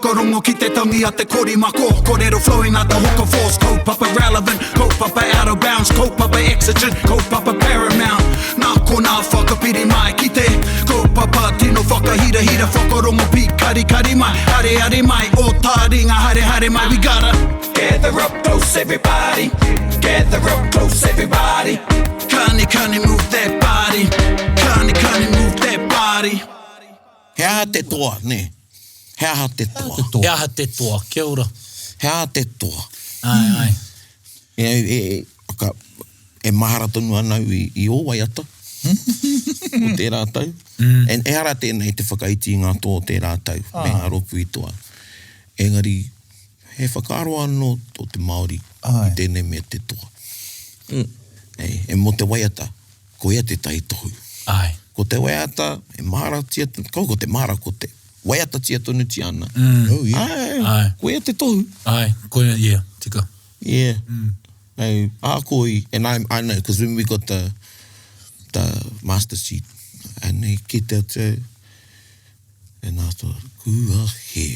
Whakarongo ki te tangi a te korimako Korero flowing like the hook of force Kaupapa relevant, kaupapa out of bounds Kaupapa exigent, kaupapa paramount Nā konā whakapiri mai ki te Kaupapa tino whakahirahira Whakarongo pīkarikari mai Areare mai, o tāringa haere haere mai We gotta gather up close everybody Gather up close everybody Kani kani move that body Kani kani move that body He aha te toa, nē? He aha te toa? He aha te toa? Kia ora. He aha te toa? Āe, āe. E, e, e, ka, e mahara tonu ana au i, i ō waiata o tērā tau. Mm. And ehara tēnei te whakaiti i ngā toa o tērā tau, ah. me ngā rōpū i toa. Engari, he whakaaro anō tō te Māori i tēnei mea te toa. Mm. E, e mō te waiata, Koia tētahi tohu. Āe. Ko te waiata, e maharatia, kaua ko te mahara, ko te waiatatia tonutia ana. Mm. Oh, yeah. Āe, Āe. koia te tohu. Āe, koia, yeah, tika. Yeah. Mm. Hey, ahakoa i, and I, I know, because when we got the, the master sheet, and he kite atu au, and I thought, kua hē.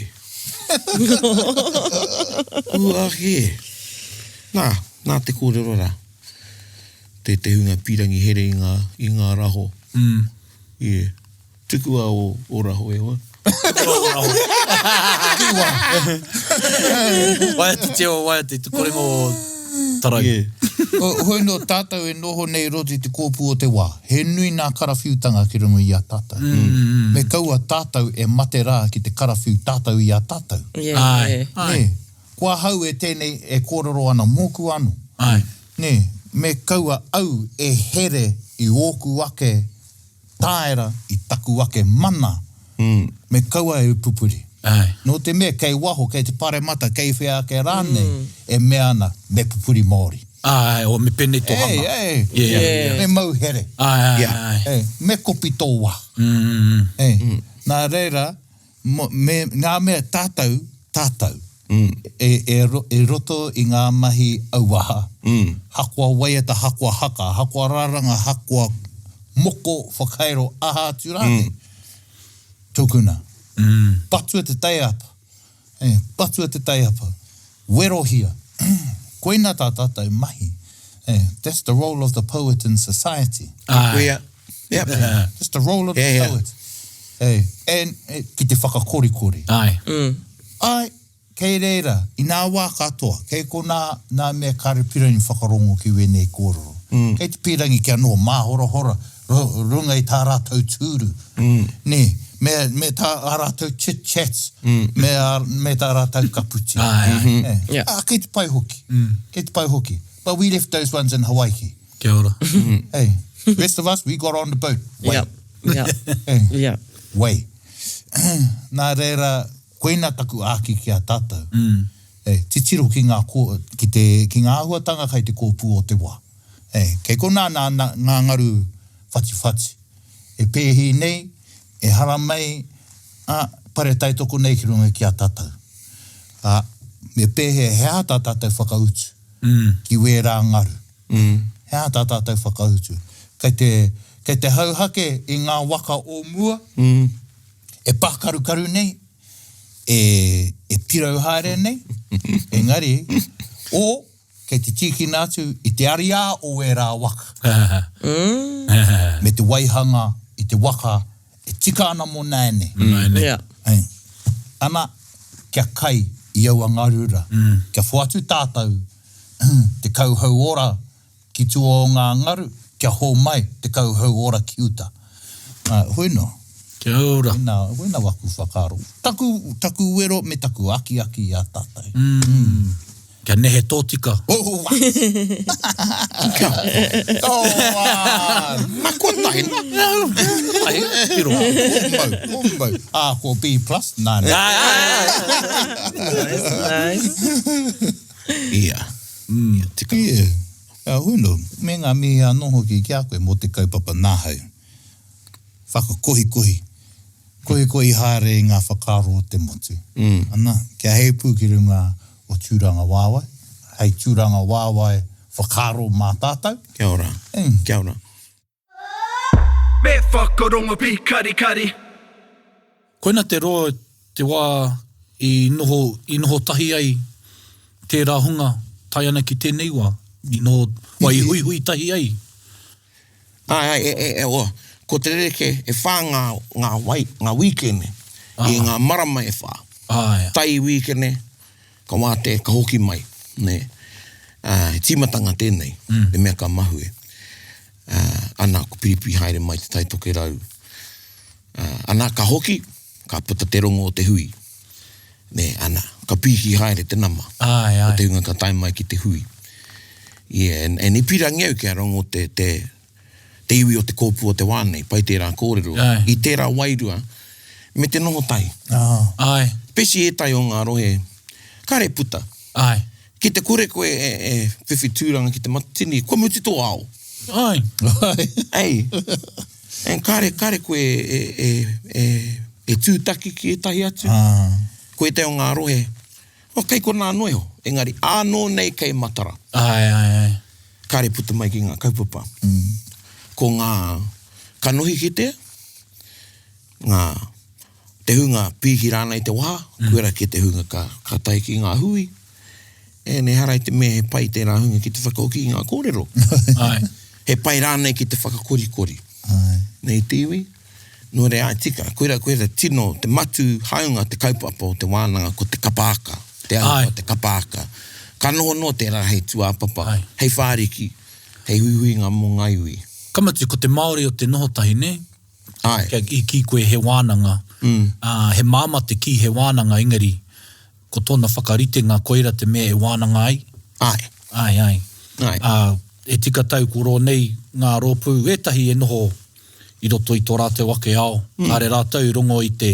Kua hē. Nā, nā te kōrero rā. Te, te hunga pīrangi here i ngā, i ngā raho. Mm. Yeah. Tukua o, o raho e hoa. Tukua o raho. Tukua. Waia te teo, waia te korenga o tarau. Yeah. Hoi nō tātou e noho nei i roto i te kōpū o te wā, he nui nā karawhiutanga ki runga i a tātou. Mm. Me kaua tātou e mate rā ki te karawhiu tātou i a tātou. Yeah. Āe, āe. Nē. Ko ahau e tēnei e kōrero ana mōku anō. Āe. Nē, me kaua au e here i ōku ake tāera, i taku ake mana, me kaua e pupuri. Āe. Nō te mea kei waho, kei te paremata, kei whea ake rānei, e mea ana, me pupuri Māori. Āe, o, me pēnei tō hanga. Ei, ei, Yeah, yeah, yeah. me mau here. Āe, āe, āe. Ei, me kopi tō wā. Ei, nā reira, Mo, me, ngā mea tātou, tātou, e, e, e roto i ngā mahi auaha, hakoa waiata, hakoa haka, hakoa raranga, hakoa moko, whakairo, aha atu rānei, tukuna. Patua te taiapa, e, patua te taiapa, werohia. Koina tā tātou mahi. Eh, that's the role of the poet in society. Āe. Koia. Yep. That's the role of Yeah, the yeah. poet. Hey, and eh, ki te whakakorikori. Āe. Ai, kei reira, i nā wā katoa, kei konā nā mea kāre pīrangi whakarongo ki wēnei kōrero. Kei te pīrangi kia noho māhorahora ru, runga i tā rātou tūru. Nē, me, me tā ā rātou chit-chats, me, ā, me tā rātou kaputi. Āe, āe. Eh, Yeah. Ā, kei te pai hoki. Kei te pai hoki. But we left those ones in Hawaiki. Kia ora. Hey, rest of us, we got on the boat. Wei. Yeah. Yeah. Hey. Yeah. Wei. Nā reira, koina taku āki ki a tātou. Mm. Hey, titiro ki ngā, kō, ki, te, ki ngā āhuatanga kai te kōpū o te wā. Hey, kei konā nā, nā, ngā ngaru whatiwhati. E pēhi nei, e haramai, ā, pare taitoko nei ki runga ki a tātou. Ā, me pēhea, he aha tā tātou whakautu ki wērā ngaru? He aha tā tātou whakautu? Kei te, kei te hauhake i ngā waka o mua, e pākarukaru nei, e, e pirau haere nei, engari, o, kei te tīkina atu i te ariā o ērā waka, me te waihanga i te waka e tika ana mō nāianei. Yeah. Ē. Ana, kia kai i aua ngarura, kia whoatu tātou te kauhau ora ki tua o ngā ngaru, kia hōmai te kauhau ora ki uta. Ā, hoi nō. Kia ora. Koina, koina waku whakaaro. Taku, taku wero me taku akiaki i a tātou. Mm. Kia nehe tōtika. Oh, wa! Kia. Oh, wa! Na kotahi, na. Kotahi, tiro. Ko mau, ko mau. Ā, ko B plus, nā, nā. Nice, nice. Ia. Ia, tika. Yeah. Ā, hoi nō, me ngā mihi anō hoki ki a koe mō te kaupapa nāhau. Whakakohikohi, kohikohi haere i ngā whakaaro o te motu. Ana, kia heipū ki runga o Tūrangawaewae, hei Tūrangawaewae whakaaro mā tātou. Kia ora. Kia ora. Me whakarongo pīkarikari. Koina te roa te wā. i noho, i noho tahi ai tērā hunga tae ana ki tēnei wā, i noho, wā, i huihui tahi ai. Āe, āe, e, e, e, o, ko te rerekē, e whā ngā, ngā wai, ngā wīkene, i ngā marama e whā. Āe. Tai wīkene, ka wātea, ka hoki mai, nē. Ā, he tīmatanga tēnei, te mea ka mahue. Ā, ana, ko Piripi haere mai Te Tai Tokerau. Ā, ana, ka hoki, ka puta te rongo o te hui. Nē, ana, ka pīki haere te nama. Āe, āe. O te hunga ka tae mai ki te hui. Yeah, and, and i pīrangi au kia rongo te, te, te iwi o te kōpū o te wā nei, pai tērā kōrero. Āe. I tērā wairua, me te noho tahi. Āe. Pesi ētahi o ngā rohe, kāre puta. Āe. Ki te kore koe e, e whiwhi tūranga ki te Matatini, kua mutu tō ao. Āe. Ei. And kāre, kāre koe e, e, e, e tūtaki ki ētahi atu. Ko ētahi o ngā rohe, oh, kei konā noa iho, engari ānō nei kei matara. Āe, āe, āe. Kāre puta mai ki ngā kaupapa. Ko ngā kanohi kitea, ngā, te hunga pīki rānei te waha, koira kē te hunga ka, ka tae ki ngā hui. And ehara i te mea he pai tērā hunga ki te whakahoki i ngā kōrero. Āe. He pai rānei ki te whakakorikori. Āe. Nei te iwi. Nō reira, āe tika, koira, koira tino te matū hāunga te kaupapa o te wānanga ko te kapa haka, te āhua o te kapa haka. Ka noho noa tērā hei tūāpapa, hei whāriki, hei huihuinga mō ngā iwi. Ka mutu, ko te Māori o te noho tahi, nē? Āe. Kia i kī koe he wānanga, ā, he māmā te kī he wānanga engari ko tōna whakaritenga koira te mea e wānanga ai. Āe. Āe, āe. Āe. Ā, e tika tau ko rō nei ngā rōpū, ētahi e noho i roto i tō rātou ake ao, kāre rātou i rongo i te,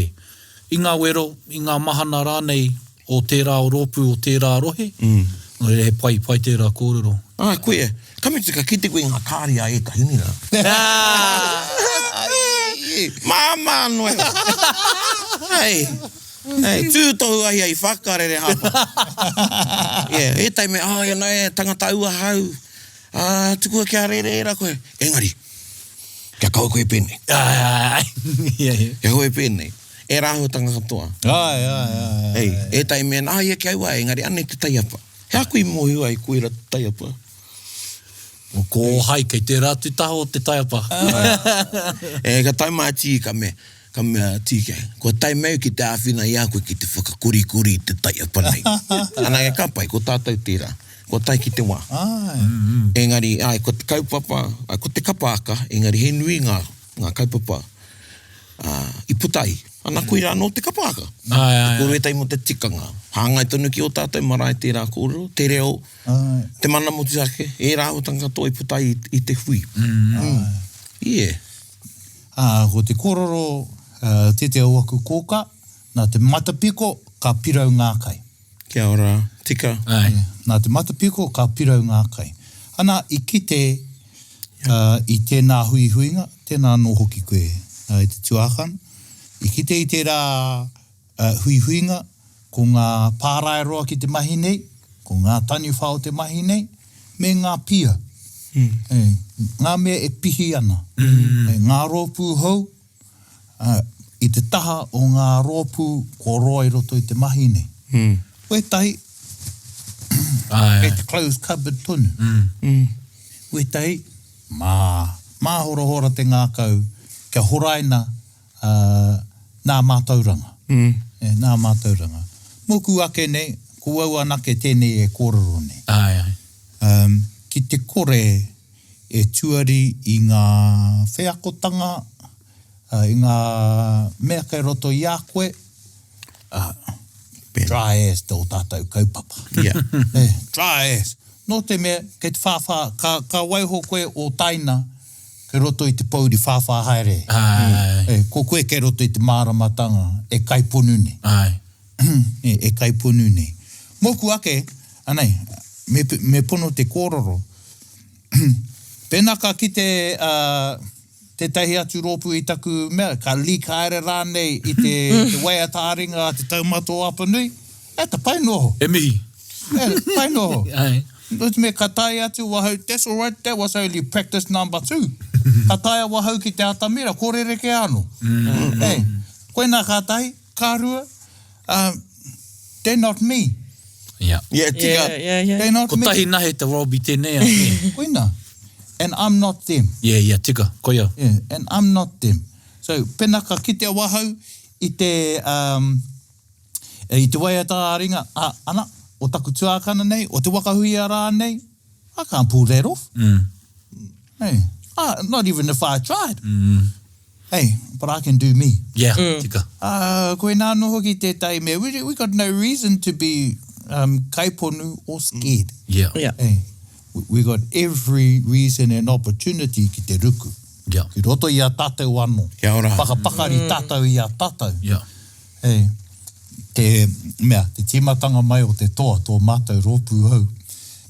i ngā wero, i ngā mahana rānei o tērā o rōpū, o tērā rohe. Nō reira he pai, pai tērā kōrero. Āe, koia. Ka mutu ka kite koe i ngā kāri a ētahi nei rā. Māmā noa iho. Hei, hei, tūtohu ahi ai whakarere hapa. Yeah, ētahi mea, oh, yeah, no, yeah, tangata uahau, ā, tukua kia rere ērā koe. Engari, kia kaua koe pēnei. Āe, āe, āe. Yeah, yeah. Kia kaua koe pēnei. Ērā āhuatanga katoa. Āe, āe, āe, āe. Hei, ētahi mea, ā, ia ki aua, engari anei te taiapa. He aha koe i mōhio ai koira te taiapa? Ko Ōhai kei tērā atu taha o te taiapa. E, ka tae mai a Tī, ka mea, ka mea a Tī, kua tae mai au ki te āwhina i a koe ki te whakakorikori i te taiapa nei. Ana, ka pai, ko tātou tērā. Kua tae ki te wā. Āe. Engari, āe, ko te kaupapa, ko te kapa haka, engari he nui ngā, ngā kaupapa ā, i puta ai. Ana, koirā anō te kapa haka. Āe, āe, āe. Te kōrero ētahi mō te tikanga. Hāngai tonu ki ō tātou marae tērā kōrero, te reo, Āe. te mana motuhake, ērā āhuatanga katoa i puta ai i te hui. Āe. Yeah. Ā, ko te kōrero, ā, tētehi o aku kōkā, nā te matapiko ka pirau ngā kai. Kia ora, tika. Āe. Nā te matapiko ka pirau ngā kai. Ana, i kite, ā, i tēnā huihuinga, tēnā anō hoki koe, ā, e te tuākana, i kite i tērā, ā, huihuinga, ko ngā pāraeroa ki te mahi nei, ko ngā taniwha o te mahi nei, me ngā pia, ē, ngā mea e pihi ana, ē, ngā rōpū hou, ā, i te taha o ngā rōpū kua roa i roto i te mahi nei. Wētahi, kei te closed cupboard tonu. Wētahi, mā, māhorahora te ngākau kia horaina ā, nā mātauranga. E, nā mātauranga. Mōku ake nei, ko au anake tēnei e kōrero nei. Āe, āe. Um, ki te kore e tuari i ngā wheakotanga, i ngā mea kei roto i a koe, ā, dry as tō tātou kaupapa. Yeah. Eh, dry as. Nō te mea, kei te whāwhā, ka, ka waiho koe ō taina kei roto i te pōuri whāwhā haere. Āe. Eh, ko koe kei roto i te māramatanga e kaiponu nei. Āe. E, e kaiponu nei. Mōku ake, anei, me, me pono te kōrero. Pēnā ka kite, ā, tētahi atu rōpū i taku mea, ka leak haere rānei i te, te waiata-ā-ringa a Te Taumata o Apanui, e, ta pai noho. E mihi. E, pai noho. Ae. Nō te mea ka tae atu ahau, that's all right, that was only practice number two. Ka tae ahau ki te atamira, ko rerekē anō. E, koinā ka tahi, ka rua, ā, They're not me. Yeah. Yeah, tika. Yeah, yeah, yeah. They're not me. Kotahi nahe te Robbie tēnei a me. Koina. And I'm not them. Yeah, yeah, tika, koia. Yeah, and I'm not them. So, pena ka kite awahau i te, um, i te waiata ā-ringa, a, ana, o taku tuākana nei, o te waka huia rā nei, I can't pull that off. Mm. Hey, ah, not even if I tried. Mm. Hey, but I can do me. Yeah, mm. tika. Uh, koinā anō hoki tētahi mea, we, we got no reason to be um, kaiponu or scared. Mm. Yeah. Yeah. Hey, we, we got every reason and opportunity ki te ruku. Yeah. Ki roto i a tātou anō. Kia ora. Whakapakari mm. tātou i a tātou. Yeah. Hey, te mea, te tīmatanga mai o te toa, tō mātou rōpū hou.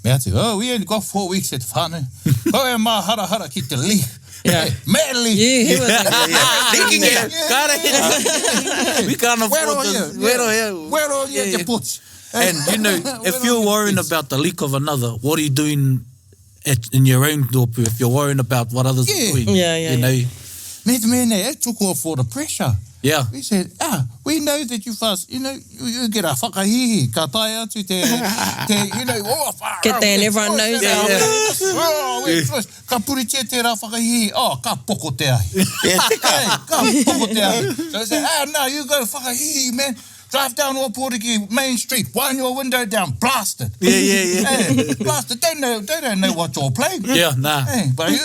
Mea atu, oh, we only got four weeks at whānau. Kau e māharahara ki te leak. Yeah. Hey, mad leak. Yeah, he was like, Leaking it. Kare. We can't afford this. Wero ia. Wero ia te poti. And you know, if you're worrying about the leak of another, what are you doing at, in your own rōpū if you're worrying about what others Yeah. are doing? Yeah, yeah, You know, Me te mea nei, it took off for the pressure. Yeah. We said, ah, we know that you fast, you know, you, you get a whakahihi, ka tae atu te, te, you know, oh, wha, Get there and everyone knows yeah, it. yeah. Oh, we twist. Ka puritia tērā whakahihi, oh, ka poko te ahi. Yeah, tika. Hey, ka poko te ahi. So I said, ah, no, you go whakahihi, man. Drive down Ōpōtiki Main Street, wind your window down, blast it. Yeah, yeah, yeah. Hey, blast it. They, know, they don't know what you're playing. Yeah, nah. Hey, but you,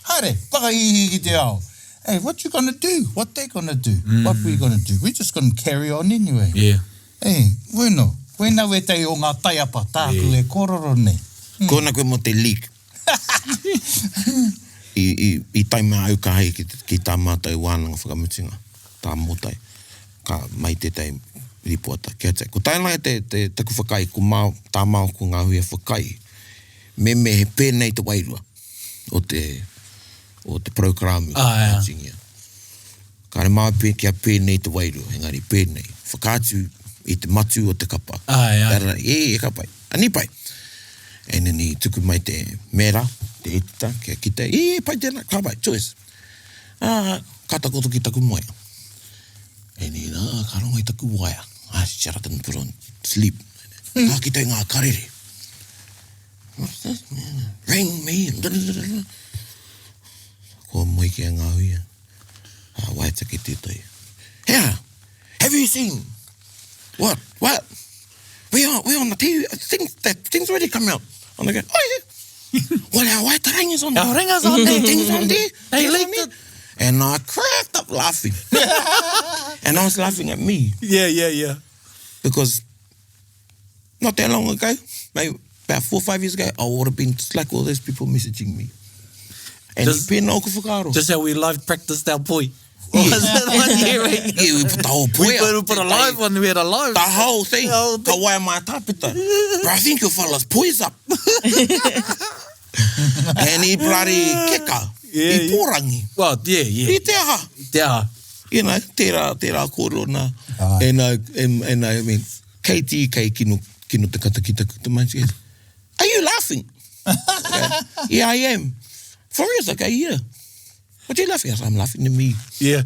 haere, whakahihi ki te ao. Hey, what you gonna do? What they gonna do? What we gonna do? We're just gonna carry on anyway. Yeah. Hey, bueno, koina wētahi o ngā taiapa tāku e kōrero nei. Kona koe mō te leak. I, i, i tae mai au ka hei ki, ki tā mātou wānanga whakamutunga, tā mōtai. Ka mai tētahi ripoata. Kia tia. Ko tae te, te, taku whakai, ko mā, tā māo ko ngā huia whakai, me me he pēnei te wairua o te, o te programu. Ah, yeah. Tingia. Kāre māo pē, kia pēnei te wairua, engari pēnei. Whakaatu i te matu o te kapa. Ai, ai. Tara, e, e ka pai. Ani pai. And then i tuku mai te mera, te etita, kia kite, e, e, pai tēnā, ka pai, choice. Ah, ka takoto ki taku moe. And then, ah, ka rongo i taku waea. Ah, shut up and put on sleep. Ka kite ngā karere. What's this? Ring me. Da, da, da, da. Kua moe ki a ngā huia. Ah, waeta ki tētahi. Hea, have you seen? What? What? We are, we on the TV. I think that thing's already come out. I'm like, oh yeah. well, our white ring is on there. Our ring is on there. Thing's on there. They Thing's on leaked there. it. And I cracked up laughing. and I was laughing at me Yeah, yeah, yeah. because not that long ago, maybe about four or five years ago, I would have been just like all those people messaging me. And Does- he pēnā o whakaaro. Just how we live practiced our poi. Was it one year? we- Yeah, we put the whole We poi put, up. we put a live one, we had a live. The whole thing. The whole Ka thing. waia mai tāpita. Bro, I think your fella's pois up. And he bloody keka. Yeah, I yeah. pōrangi. Well, yeah, yeah. I te aha. Yeah. You know, tērā, tērā kōrero nā. Ai. And I, and, and I went, kei tī, kei kino, kino te kata ki taku tamaiti. He goes, Are you laughing? yeah. yeah, I am. For real, okay, yeah. What are you laughing at? I said, I'm laughing at me. Yeah.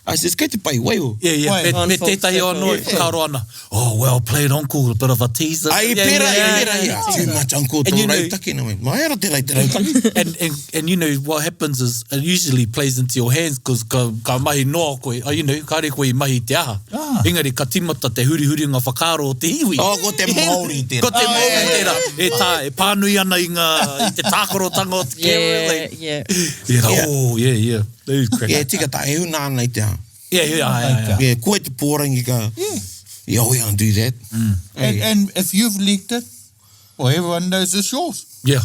I says, kei te pai, waiho. Yeah, yeah. Wai. Me, me On full tētahi circle. anō e whakaaro ana. Oh, well played, uncle. A bit of a teaser. Ai, yeah, pera, yeah, yeah, pera, yeah. yeah. Too much uncle, And tō you know- rautaki. And I went, mai ara te rei te rautaki. And, and, and you know what happens is it usually plays into your hands because ka, ka mahi noa koe, oh, you know, kāre koe i mahi te aha. Ah. Engari ka timata te hurihuri ngā whakaaro o te iwi. Oh, ko te Māori tērā. Ko te Māori tērā. E, tā, e pānui ana i, ngā, i te tākorotanga o te Yeah, like, yeah. yeah, Yeah. oh, yeah, yeah. Those crack. Yeah, tika tā, e huna ana i te aha. Yeah, yeah, yeah, yeah. Yeah, koe te pōrangi ka, Yeah. yeah, we don't do that. Mm. And, and if you've leaked it, well, everyone knows it's yours. Yeah.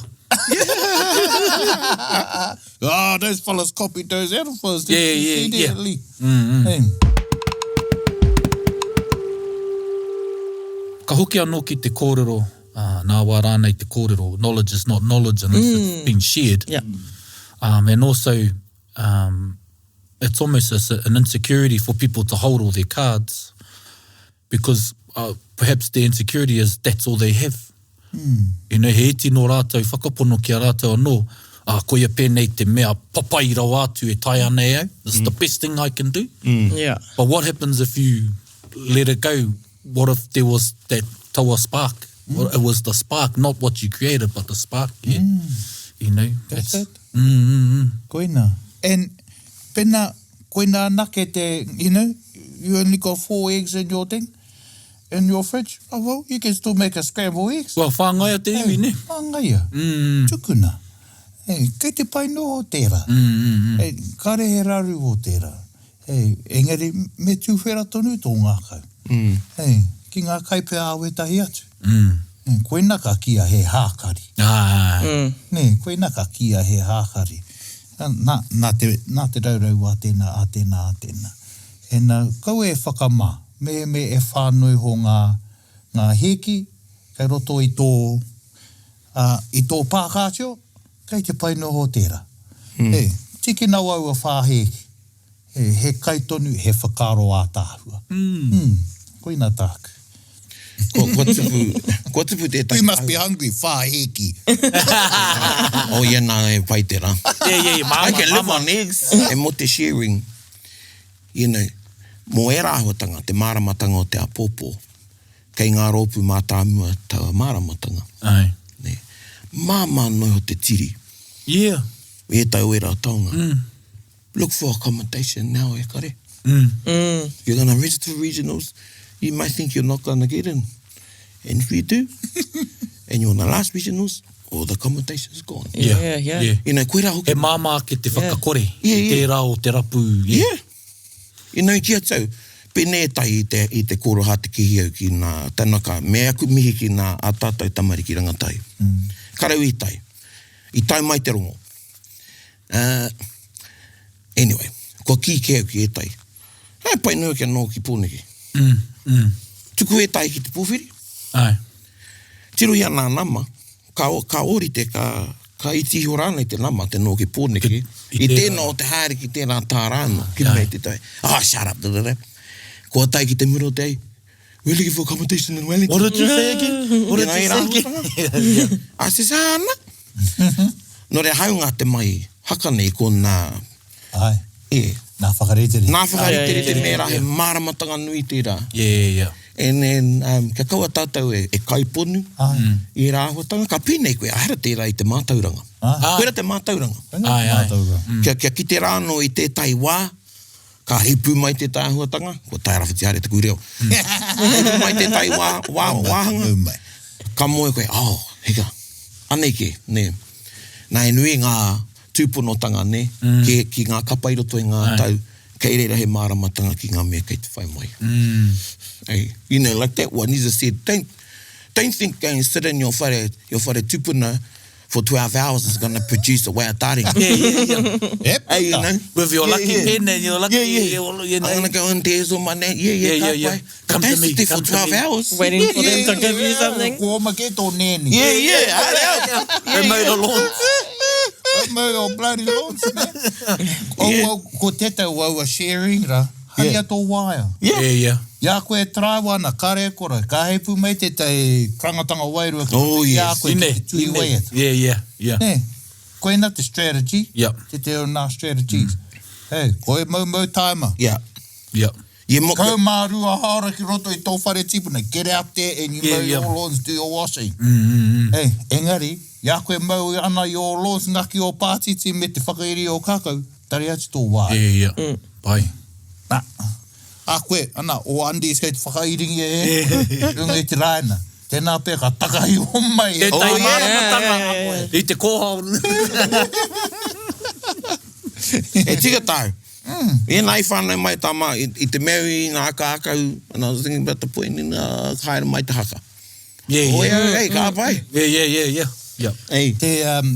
Oh, those fellas copied those other fellas. Did Yeah, you yeah, see yeah. their leak? Hey. Ka hoki anō ki te kōrero, uh, nā wā rānei te kōrero, knowledge is not knowledge unless it's been shared. Yeah. Um, and also, um, it's almost a, an insecurity for people to hold all their cards because uh, perhaps their insecurity is that's all they have. You know, he iti nō rātou whakapono ki a rātou anō, ah, koia pēnei te mea papai rawa atu e tae ana e au. This is the best thing I can do. Yeah. But what happens if you let it go? What if there was that taua spark? Mm. It was the spark, not what you created, but the spark. Yeah. Mm. You know, that's, that's it. Mm, mm, mm. Koina. And pena, koina anake te, you know, you only got four eggs in your thing, in your fridge. Oh, well, you can still make a scrambled eggs. Well, whāngaia te iwi, ne? Whāngaia. Mm. Tukuna. Hey, kei te pai noa o tērā. Mm, mm, mm. Hey, kare he raru o tērā. Hey, engari me tūwhera tonu tō ngākau. Mm. Hey, ki ngā kai pea a wētahi atu. Mm. Hey, koina ka kīia he hākari. Ah. Mm. Nē, koina ka kīia he hākari. Nā, nā te, nā te raurau a tēnā, a tēnā, a tēnā. E nā, kaua e whakamā, mehemea e whānui ho ngā, ngā hēki kei roto i tō, ā, i tō pākātio, kei te pai noho tērā. Mm. Hey, tīkina aua whāhēki. He, he kai tonu, he whakaaro ātaahua. Mm. Mm. Koina tāku. Kua, kua tupu, kua tupu tētahi. You must be hungry, whāhēki. oh, yeah, nā, e pai tērā. Yeah, yeah, yeah, māma, I can live māma. on eggs. E mō te sharing, you know, mō ērā āhuatanga, te māramatanga o te āpōpō, kei ngā rōpū mātāmua taua māramatanga. Aye. Nē. Māmā noa iho te tiri. Yeah. I ētahi o ērā taonga. Mm. Look for accommodation now, e kare. Mm. Mm. You're gonna register for regionals, you might think you're not gonna get in. And if you do, and you're on the last regionals, all the accommodation's gone. Yeah, yeah. yeah. yeah. You know, koirā hoki. He māmā ake te whakakore yeah. yeah, yeah. tērā o te rapu. Yeah. yeah. You know, ki a tau, pēnei ētahi i te, i te koroha te kihi au ki nā tanaka, me aku mihi ki nā a tātou tamariki rangatahi. Mm. Karau i tai. I tae mai te rongo. Uh, anyway, kua kī kē au ki ētahi. He pai nui kia noho ki Pōneke. Mm, mm. Tuku ētahi ki te pōwhiri. Ai. Tirohia nā nama, ka, ka ōrite, ka, ka iti iho rānei te nama te noho ki Pōneke, i, i tēnā o te haere ki tērā tā rānō, ki runga i te tai. Ah, shut up, da, da, da. Kua tae ki te mura o te ai, We're looking for accommodation in Wellington. What did you say again? What did you say again? I says, ah, ana. Nō reira, hāunga te mahi haka nei ko nā... Āe. E. Nā whakariterite. Nā whakariterite me ērā, he māramatanga nui tērā. Yeah, yeah, yeah. And then, um, kia kaua tātou e, e kaiponu Āe. i ērā āhuatanga, ka pēnei koe, ehara tērā i te mātauranga. Āe. Koirā te mātauranga. Koirā te mātauranga. Kia, kia kite rā anō i tētahi wā, Ka heipū mai tētahi āhuatanga, kua tae rawhiti haere taku reo. Heipū mai tētahi wā, wā, wāhanga, ka moe koe, oh, hika, anei kē, nē. Nā, he nui ngā tūponotanga, nē, mm. ki, ki ngā kapa i roto i ngā Ai. tau, kei reira he māramatanga ki ngā mea kei te whai mai. Mm. Hey, you know, like that one, he just said, don't, don't think going and sit in your whare, your whare tupuna for 12 hours is going to produce a waiataringa. Yeah, yeah, yeah. E Hey, you know. With your lucky yeah, yeah. pen and your lucky... Yeah, yeah. You know. I'm going to go in there all my name. Yeah, yeah, Yeah, yeah, ka yeah. pai. Come But to don't me, sit there for come to 12 me. hours. Waiting for them to give you something. Ko oma ke tō nēni. Yeah, yeah. Haere au. Remote yeah. launch. Remote your bloody launch, man. Oh, well, ko tētai o aua sharing ra, haria tō waea. Yeah, yeah. I a koe e taraiwa ana, kare e kore, ka heipu mai tētahi karangatanga wairua ki Oh, i a yes. koe ki Ine, te tui ine. waiata. Yeah, yeah, yeah. Nē, koina te strategy, Yep. te te o nā strategies. Hey, koe moumou taima. Yeah. Yeah. Yeah, mo, Kau mā rua haora ki roto i tō whare tipuna, get out there and you Yeah, mow yeah. your lawns, do your washing. Mm, mm, mm. Hey, engari, i a koe mau ana i ō lawns, ngaki ō pātiti me te whakairi o kākau, tari atu tō wā. Yeah, yeah. Pai. Nā, a koe, ana, o undies kei te whakairingia e koe, runga i te rāina. Tēnā pea ka takahi o mai. Tētahi Oh, yeah. māramatanga i te kōhao. E tika tāu. Mm. Ēnā i whānau mai tā mā, i, i te mea i ngā akākau, and I was thinking about the point in uh, haere mai te haka. Yeah, Oh, yeah. yeah, hey, ka pai. Yeah, yeah, yeah, yeah. Yeah. Hey. Te, um,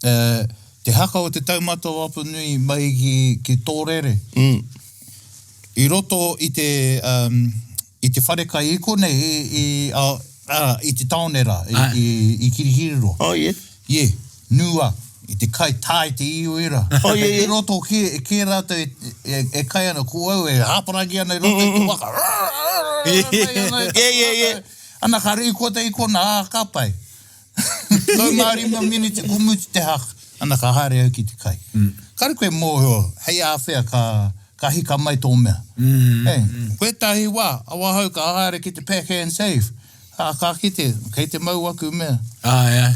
uh, te haka o te taumata o Apanui mai ki, ki Tōrere. Mm. I roto i te, um, i te wharekai i konei, i, i, a, a, i te taone rā, i, Ai. i, i Kirikiriroa. Oh, yeah. Yeah, nua, i te kai tāi te iwi rā. Oh, yeah, yeah. I roto ki, ki rātou e, e, e kai ana, ko au e hāparangi ana i roto i te waka. Yeah, yeah, yeah. Ana ka rīkota i kona, ā, ka pai. 15 miniti, ko mutu te haka. Ana ka haere au ki te kai. Mm. Kare koe mōhio, hei āwhea ka, Ka hika mai tō mea. Hey, wētahi wā, awahau ka haere ki te pack and save. Ā, ka kite, kei te mau aku mea. Āe, āe.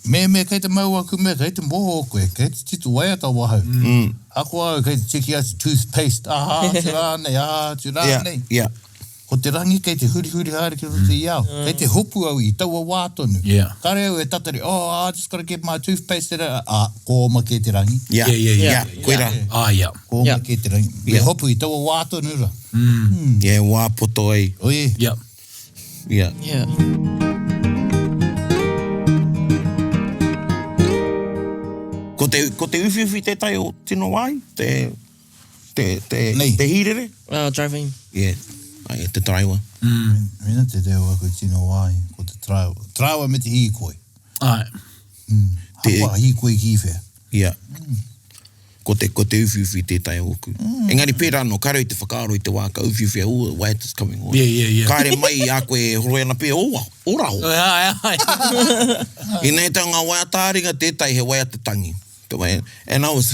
Mēmē kei te mau aku mea, kei te moho koe, kei te tito waiata awahau. Ako au kei te tiki atu toothpaste, aha atu rānei, aha atu rānei. Yeah, yeah. Ko te rangi kei te hurihuri haere ki roto i au. Kei te hopu au i taua wā tonu. Yeah. Kare au e tatari, oh, I just gotta get my toothpaste, ā, ko oma kē te rangi. Yeah, Yeah, yeah, yeah. yeah, koirā. Ah, yeah. Ko oma Yeah. kē te rangi. Me hopu i taua wā tonu rā. Yeah, wā poto ai. Oi. Yeah. Yeah. Yeah. Ko te, ko te uwhiuwhi tētahi o tino wāhi, te, te, te, Nei. te hīrere. Oh, driving. Yeah. Ai, te taraiwa. Mena te reo aku tino wāhi, ko te taraiwa. Taraiwa me te hīkoi. Āe. Te- Hakoa hīkoi ki whea. Yeah. Ko te, ko te uwhiuwhi tētahi ōku. Mm. Engari pērā anō, kāre i te whakaaro i te wā ka uwhiuwhia, ooh, why it's coming on. Yeah, yeah, yeah. Kāre mai i a koe e horoi ana pē, oh, o raho. Āe, āe. Inei tau ngā waiata ā-ringa tētahi he waiata tangi. Te wai, and I was,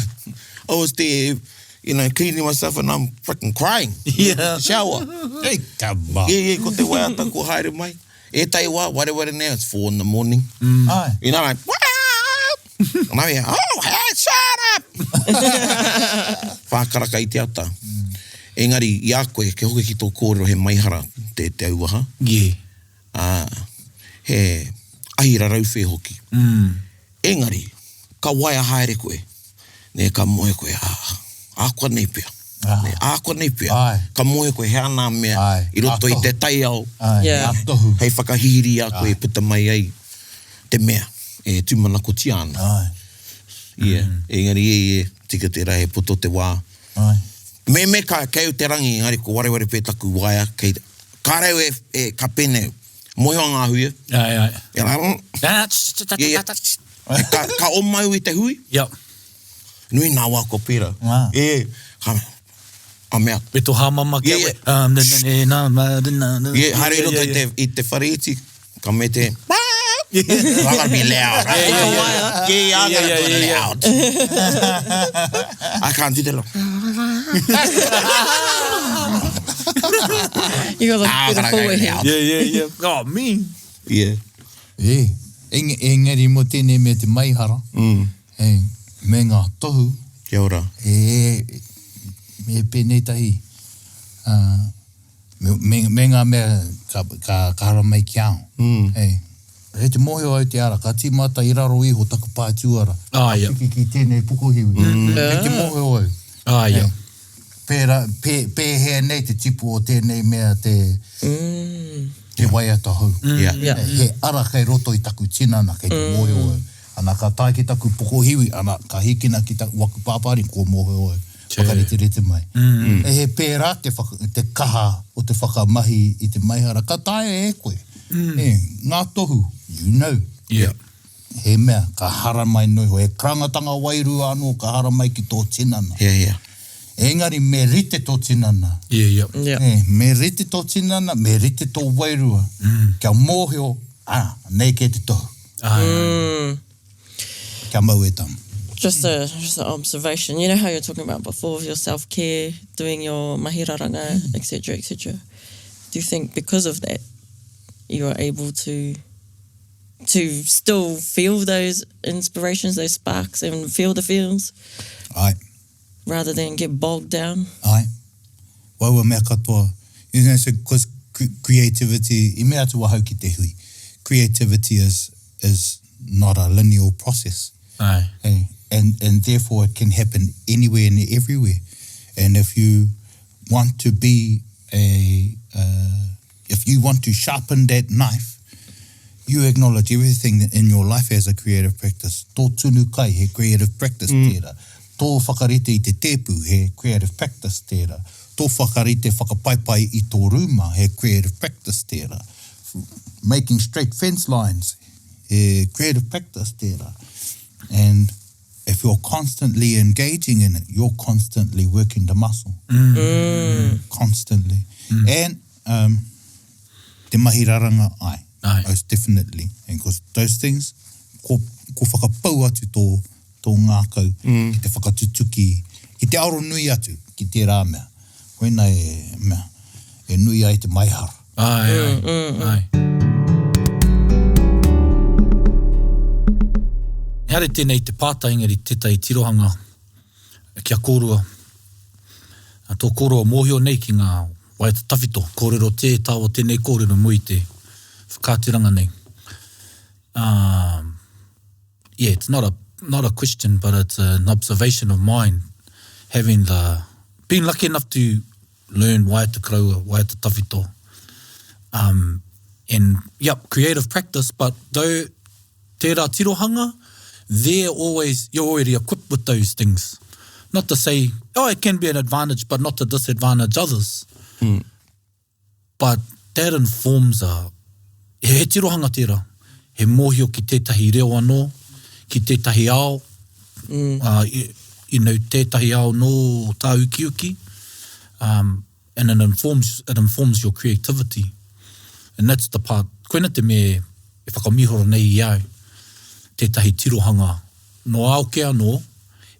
I was there, you know, cleaning myself and I'm freaking crying. Yeah. Shower. Hey, come on. Yeah, yeah, ko te waiata ko haere mai. Ētahi wā, wareware nei, it's 4 in the morning. Āe. You know, like, what up? And I'm here, oh, hey, shut up! Whākaraka i te ata. Engari, i a koe, kia hoki ki tō kōrero, he maihara te, te auaha. Yeah. Ā, he ahi rarauwhe hoki. Engari, ka waea haere koe, nē, ka moe koe, ā, ākuanei pea, nē, ākuanei pea, Āe. ka moe koe he ana mea Āe. i roto i Ā, te tohu. taiao Āe, Yeah. ā tohu. hei whakahihiri i a koe e puta mai ai te mea e tūmanakotia ana. Āe, Yeah. Engari, e, e, tika tērā, he poto te wā. āe. Me me ka kei te rangi, engari ko wareware pē taku waea, kei, kāre au e, e, ka pēnei, Moe o ngā huia. Ai, ai. E rā, mm. Yeah, yeah. Ka, ka oma au i te hui. Yep. Nui nā wā ko pērā. Ah. E, ka, a mea. Me tō hāmama kia Yeah, we. yeah. Um, na, na, na, na, na, na, na. Yeah, haere i roto i te, i te whare iti, ka me te... I gotta be loud. Yeah, yeah, yeah. Yeah, yeah, I gotta Yeah, do it yeah, yeah. loud. I can't do that. You got Ah, like a bit of gotta go forward here. loud. Yeah, yeah, yeah. Oh, me. Yeah. E, eng, engari mō tēnei mea te maihara, mm. e, me ngā tohu, Kia ora. e, me pēnei tahi, uh, me, me, me ngā mea ka, ka, ka hara mai ki au. Mm. E, he te mōhio au te ara, ka tīmata i raro iho taku pātūara. Ah, yeah. Ki, ki tēnei pokohiwi. Mm. He te mōhio au. Ah, yeah. Pērā, pē, pēhea nei te tipu o tēnei mea te, te waiata hou. Yeah. Yeah. He ara kei roto i taku tinana, kei te mōhio au. Ana ka tae ki taku pokohiwi, ana ka hikina ki taku waku pāpāri, kua mōhio au. Whakariterite mai. Mm. E he pērā te, whaka, te kaha o te whakamahi i te maihara. Ka taea e koe. Mm. E, ngā tohu, you know. Yeah. He mea, ka haramai noa iho. He karangatanga wairua anō ka haramai ki tō tinana. Yeah, yeah. Engari me rite tō tinana. Yeah, yeah. Yeah. E, me rite tō tinana, me rite tō wairua. Mm. Kia mōhio, ah, nei kē te tohu. Ah, mm. Kia mau e tama. Just a just an observation. You know how you're talking about before with your self care, doing your mahi raranga, etc., etc. Do you think because of that you are able to to still feel those inspirations, those sparks, and feel the feels Ai, rather than get bogged down? ai. Waua mea katoa. You know, so, cause creativity, i mea atu ahau ki te hui, creativity is, is not a linear process. Ai. Eh, and, and therefore it can happen anywhere and everywhere. And if you want to be a, uh, if you want to sharpen that knife, you acknowledge everything that in your life as a creative practice. Tō tunu kai, he creative practice mm. tērā. Tō whakarite i te tēpu, he creative practice tērā. Tō whakarite whakapaipai i tō rūma, he creative practice tērā. Making straight fence lines, he creative practice tērā. And if you're constantly engaging in it, you're constantly working the muscle. Constantly. And um, te mahi raranga ai. Ai. Most definitely. And because those things, ko, ko whakapau atu tō, tō ngākau mm. ki te whakatutuki, ki te aro nui atu. ki tērā mea. Koina e mea, e nui ai te maihara. Āe, āe, āe. Ehara tēnei i te pātai engari tētahi tirohanga ki a kōrua, tō kōrua mōhio nei ki ngā waiata tawhito, kōrero tē tāua tēnei kōrero mua i te whakaaturanga nei. Um, yeah, it's not a, not a question, but it's an observation of mine, having the, being lucky enough to learn waiata koroua, waiata tawhito, um, and, yep, creative practice, but though tērā tirohanga, they're always, you're already equipped with those things. Not to say, oh, it can be an advantage, but not to disadvantage others. Mm. But that informs a, he, he tirohanga tērā, he mōhio ki tētahi reo anō, ki tētahi ao, mm. uh, you know, tētahi ao nō tāukiuki, um, and it informs, it informs your creativity. And that's the part, koina te mea e whakamīhoro nei i au, tētahi tirohanga nō ao kē anō,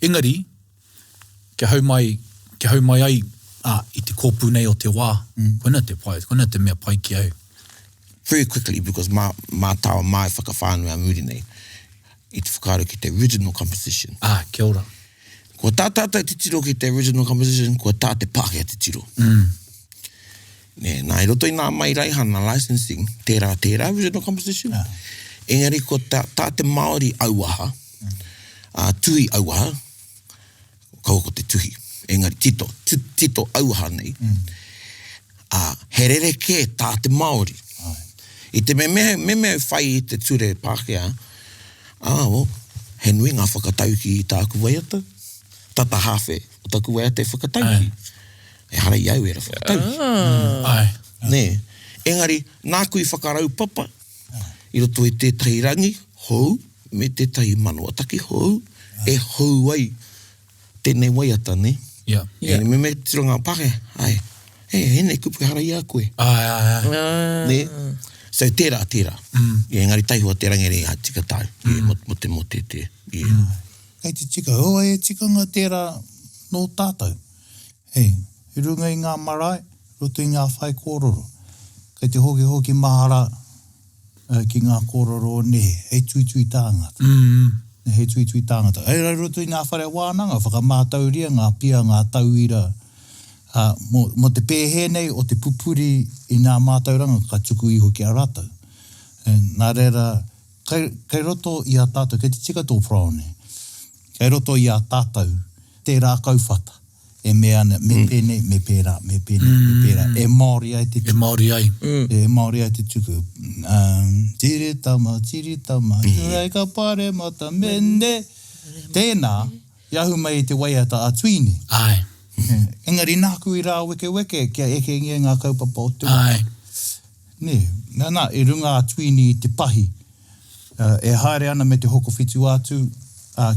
engari, kia hau mai, kia hau mai ai ā, i te kōpū nei o te wā, mm. koina te pai, koina te mea pai ki au. Very quickly, because mā, mā tāua mā e whakawhānui a muri nei, i te whakaaro ki te original composition. Ah, kia ora. Kua tā tātou titiro ki te original composition, kua tā te Pākehā titiro. Mm. Nē, nā, i roto i nā mai raihana licensing, tērā, tērā original composition. Yeah. Engari ko tā, tā te Māori auaha, mm. ā, tuhi auaha, kaua ko te tuhi, engari tito, tito auaha nei, mm. ā, he rerekē tā te Māori. I te mea, me, me mea whai i te ture Pākehā, ā, oh, he nui ngā whakatauki i tāku waiata, tata hāwhe o taku waiata e whakatauki. Ehara i au ērā whakatauki. Ah. Ai. Nē. Engari, nāku i whakaraupapa i roto i tētahi rangi hou me tētahi manawataki hou e hou ai tēnei waiata, nē? Yeah. Yeah. Me me tiro ngā Pākehā, ai, he, ēnei kupu ehara i a koe. Ai, ai, ai. Ah. Nē? So, tērā, tērā. Mm. Yeah, engari taihoa te rangi rei, tika tāu. Mm. Yeah, mo, mo te, mo te, te. Yeah. Mm. Kei te tika, oh, e tikanga tērā nō tātou. Hei, i runga i ngā marae, roto i ngā whaikōrero. Kei te hokihoki mahara ki ngā kōrero o nehe, hei tuitui tāngata. Hei tuitui tāngata. Hei roto i ngā whare wānanga, whakamātauria ngā pia, ngā tauira, ā, mō, mō te pēhē nei o te pupuri i ngā mātauranga ka tuku iho ki a rātou. Nā reira, kei, kei roto i a tātou, kei te tika tō paraone, kei roto i a tātou tērā kauwhata. e mea ana, me pēnei, me pērā, me pēnei, me pērā, e Māori ai te tuku. E Māori ai. E Māori ai te tuku. Tiri tama, tiri tama, hurei ka paremata, mene. Tēnā, i ahu mai i te waiata a Tuini. Āe. Engari nāku i rāwekeweke kia ekengia ngā kaupapa o te wā. Āe. Nē, nā, i runga a Tuini i te pahi, e haere ana me te Hokowhitu-a-Tū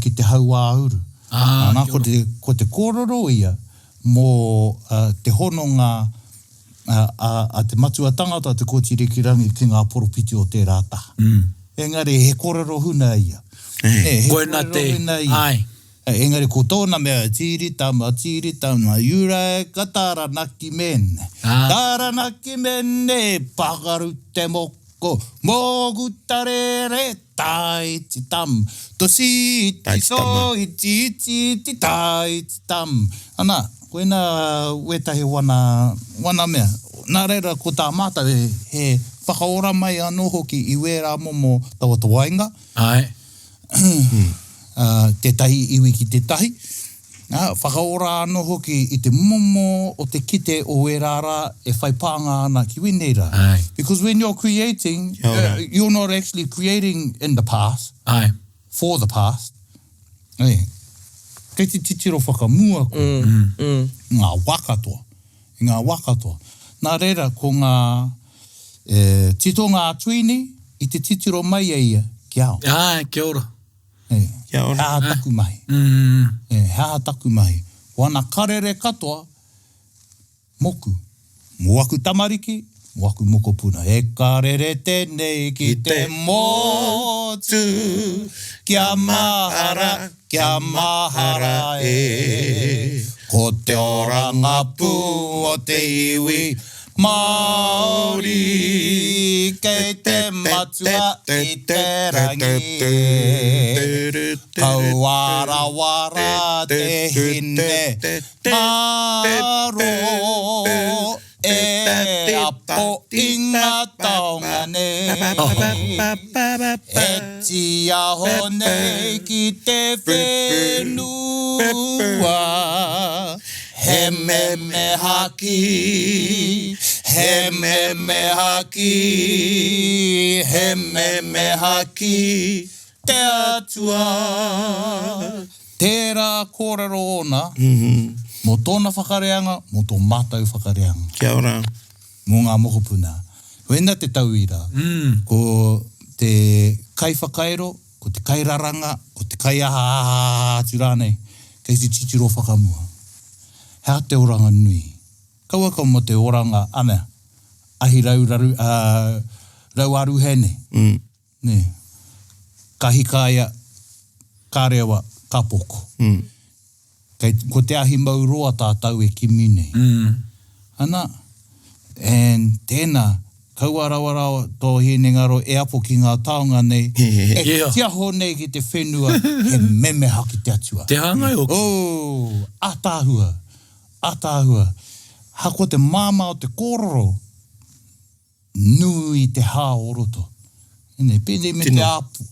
ki te hauāuru. Nā, ko te, ko te kōrero ia mō te hononga a te matua tangata, a Te Kooti Rikirangi ki ngā poropiti o tērā taha. Engari he kōrero huna ia. He kōrero huna ia. Engari ko tōna mea, Tīri tama, tīri tama, Uraeka Taranaki mene, Taranaki mene, pakaru te moko, mōku tarere, taiti tam, tosi iti so iti iti iti taiti tam. Ana, koina wētahi wana, wana mea. Nā reira ko tā mātou he, he whakaora mai anō hoki i wērā momo tawatawainga. Āe. tētahi iwi ki tētahi, ā, whakaora anō hoki i te momo o te kite o ērā rā e whai pānga ana ki wēnei rā. Āe. Because when you're creating, you're not actually creating in the past, Āe. for the past, ē, kei te titiro whakamua koe i ngā wā katoa, i ngā wā katoa. Nā reira, ko ngā titonga a Tuini i te titiro mai a ia ki a au. Āe, kia ora. Kia ora. He aha taku mahi? He aha taku mahi? Ko ana karere katoa moku, mo aku tamariki, mo aku mokopuna. He karere tenei ki te motu, kia mahara, kia mahara e. Ko te oranga pū o te iwi Māori kei te matua i te rangi e. Kaua rawa rā te hine ngaro e apo i ngā taonga nei. E tiaho nei ki te whenua. He memeha ki, he memeha ki, he memeha ki te Atua. Tērā kōrero ōna mō tōna whakareanga, mō tō mātou whakareanga. Kia ora. Mō ngā mokopuna. Koina te tauira, ko te kaiwhakairo, ko te kairaranga, ko te kaiaha aha aha atu rānei, kei te titiro whakamua. He aha te oranga nui? Kauaka mō te oranga, ana, ahi rauraru, ā, rauaruhe nei. Nē. Ka hikaia, ka rewa, ka poko. Kei, ko te ahi mau roa tātou e kimi nei. Ana, and tēnā, kaua rawa rawa tō hinengaro e apo ki ngā taonga nei, e Yeah. tiaho nei ki te whenua, he memeha ki te Atua. Te hāngai hoki. Oh, ātaahua, ātaahua. Ahakoa te māmā o te kōrero, Nui te hā o roto. Nei, pēnei me te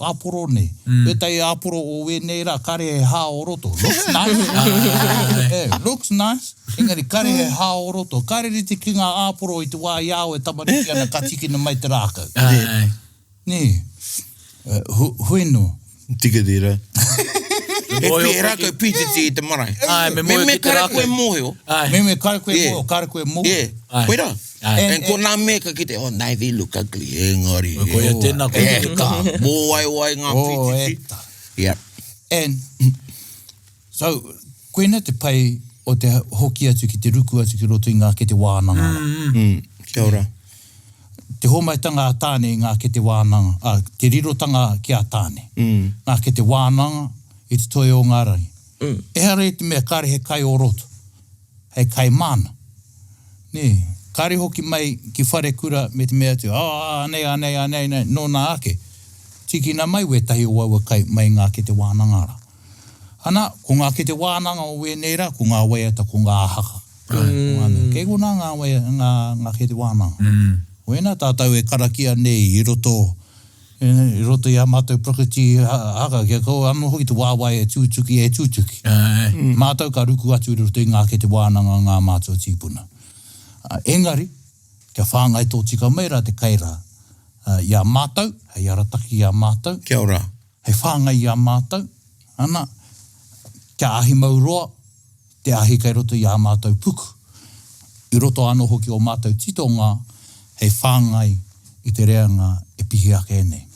āporo nei. Wētahi āporo o wēnei rā, kare he hā o roto. Looks nice. Eh, looks nice, engari kare he hā o roto. Kare rite ki ngā āporo i te wā i a au e tamariki ana ka tīkina mai te rākau. Nē. Hui nō. Tika tērā. He pi, he rākau pītiti i te marae. Āe, me mōhio Me ki te kare rākau. koe mōhio. Āe. Me me kare koe Yeah. mōhio, kare koe mōhio. Yeah. Āe. Koirā. Āe. And ko nā me ka kite, oh, nei, they look ugly. Engari. Koia tēnā, koia E ka, mōwaiwai ngā Oh, pītiti. e ta. Yeah. And, so, koina te pai o te hoki atu ki te ruku atu ki roto i ngā kete wānanga rā. Mm. Kia ora. Te hōmaitanga a Tāne i ngā kete wānanga, ā, te rirotanga ki a Tāne. Ngā kete wānanga i te toi o ngā rangi. Ehara i te mea kāre he kai o roto, hei kai māna. Nē, kāre hoki mai ki wharekura me te mea atu, ā, anei, anei, anei, anei, nōna ake. Tīkina mai wētahi o aua kai mai i ngā kete wānanga rā. Ana, ko ngā kete wānanga o wēnei rā, ko ngā waiata, ko ngā haka. Ko ngā mea. Kei konā ngā waia, ngā, ngā kete wānanga. Wēnā tātou e karakia nei i roto, i roto i ā mātou prakriti haka, kia kaua anō hoki te wāwae e tūtuki, e tūtuki. Mātou ka ruku atu i roto i ngā kete wānanga ngā mātua tīpuna. Engari, kia whāngai tōtika mai rā te kai rā i a mātou, hei arataki i a mātou. Kia ora. Hei whāngai i a mātou, ana, kia ahi mau roa te ahi kei roto i ā mātou puku, i roto anō hoki o mātou titonga hei whāngai i te reanga e pihi ake nei.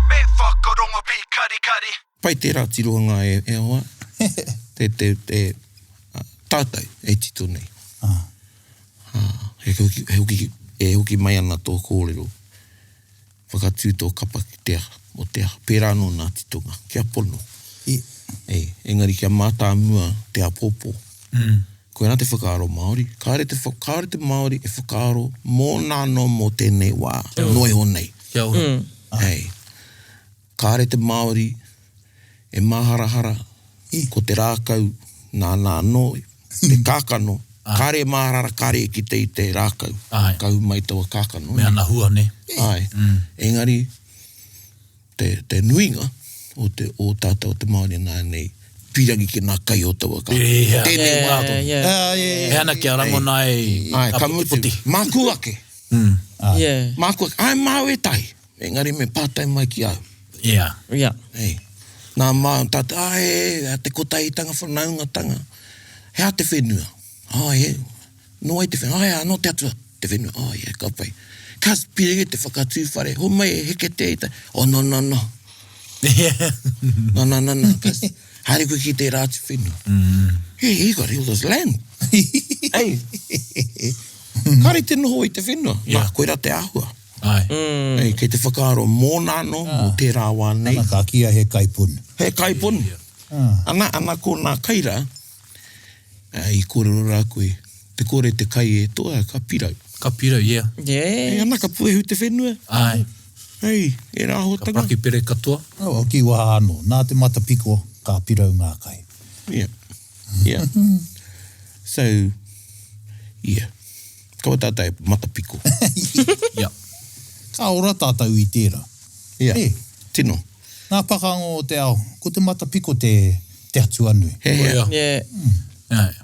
Me whakarongo pīkarikari. Pai tērā tirohanga e, e hoa. Te, te, te, tātou e tito nei. Ah. He hoki, he hoki, e hoki mai ana tō kōrero. Whakatū tō kapa ki te aha, o te aha. Pērā anō nā titonga, kia pono. I. E, engari kia mātāmua te apōpō. Mm. Koinā te whakaaro Māori. Kāore te, kāore te Māori e whakaaro mōna anō mō tēnei wā, noa iho nei. Kia ora. Mm. Hei. Kāore te Māori e māharahara ko te rākau nāna anō, te kākano, kāore e māharahara, kāore e kite i te rākau. Āe. Ka hū mai taua kākano. Me ana hua, nē. Āe. Engari, te, te nuinga o te, o tātou o te Māori nāianei, pīrangi ki ngā kai o taua kākano. Yeah. Tēnei wā tonu. Yeah, yeah. He ana kia rangona ai Āe, ka ka mutu, putipoti. māku ake. Yeah. Māku ake, āe māu ētahi, engari me pātai mai ki au. Yeah. Yeah. Hei. Nā māu tātou, āe, te kotahitanga whanaungatanga, he aha te whenua? Āe, Nō wai te whenua? Ae, nō te Atua te whenua. Oh, yeah, ka pai. Ka piri te whakatū whare, homai e heke te ita. Oh, no, no, no. No, no, no, no. Cause haere koe ki tērā atu whenua. Mm. Hey, he got all this land. Ei, kāre te noho i te whenua. Nā, koirā te āhua. Āe. Ei, kei te whakaaro mōna anō, mō tērā wā nei. Ana, ka kīia he kaiponu. He kaiponu. Ana, ana ko nā kai rā, i kōrero rā koe, te kore te kai e toa, ka pirau. Ka pirau, yeah. Yeah. Ei, ana, ka puehu te whenua. Āe. Ei, ērā āhuatanga. Ka prakipere katoa. Oh, ki waha anō, nā te matapiko, ka pirau ngā kai. Yeah. Yeah. So, yeah. Kaua tātou e matapiko. Yeah. Ka ora tātou i tērā. Yeah. Nē. Tino. Ngā pakanga o te ao, ko te matapiko te, te atua nui. He hea. Yeah. Yeah. Āe.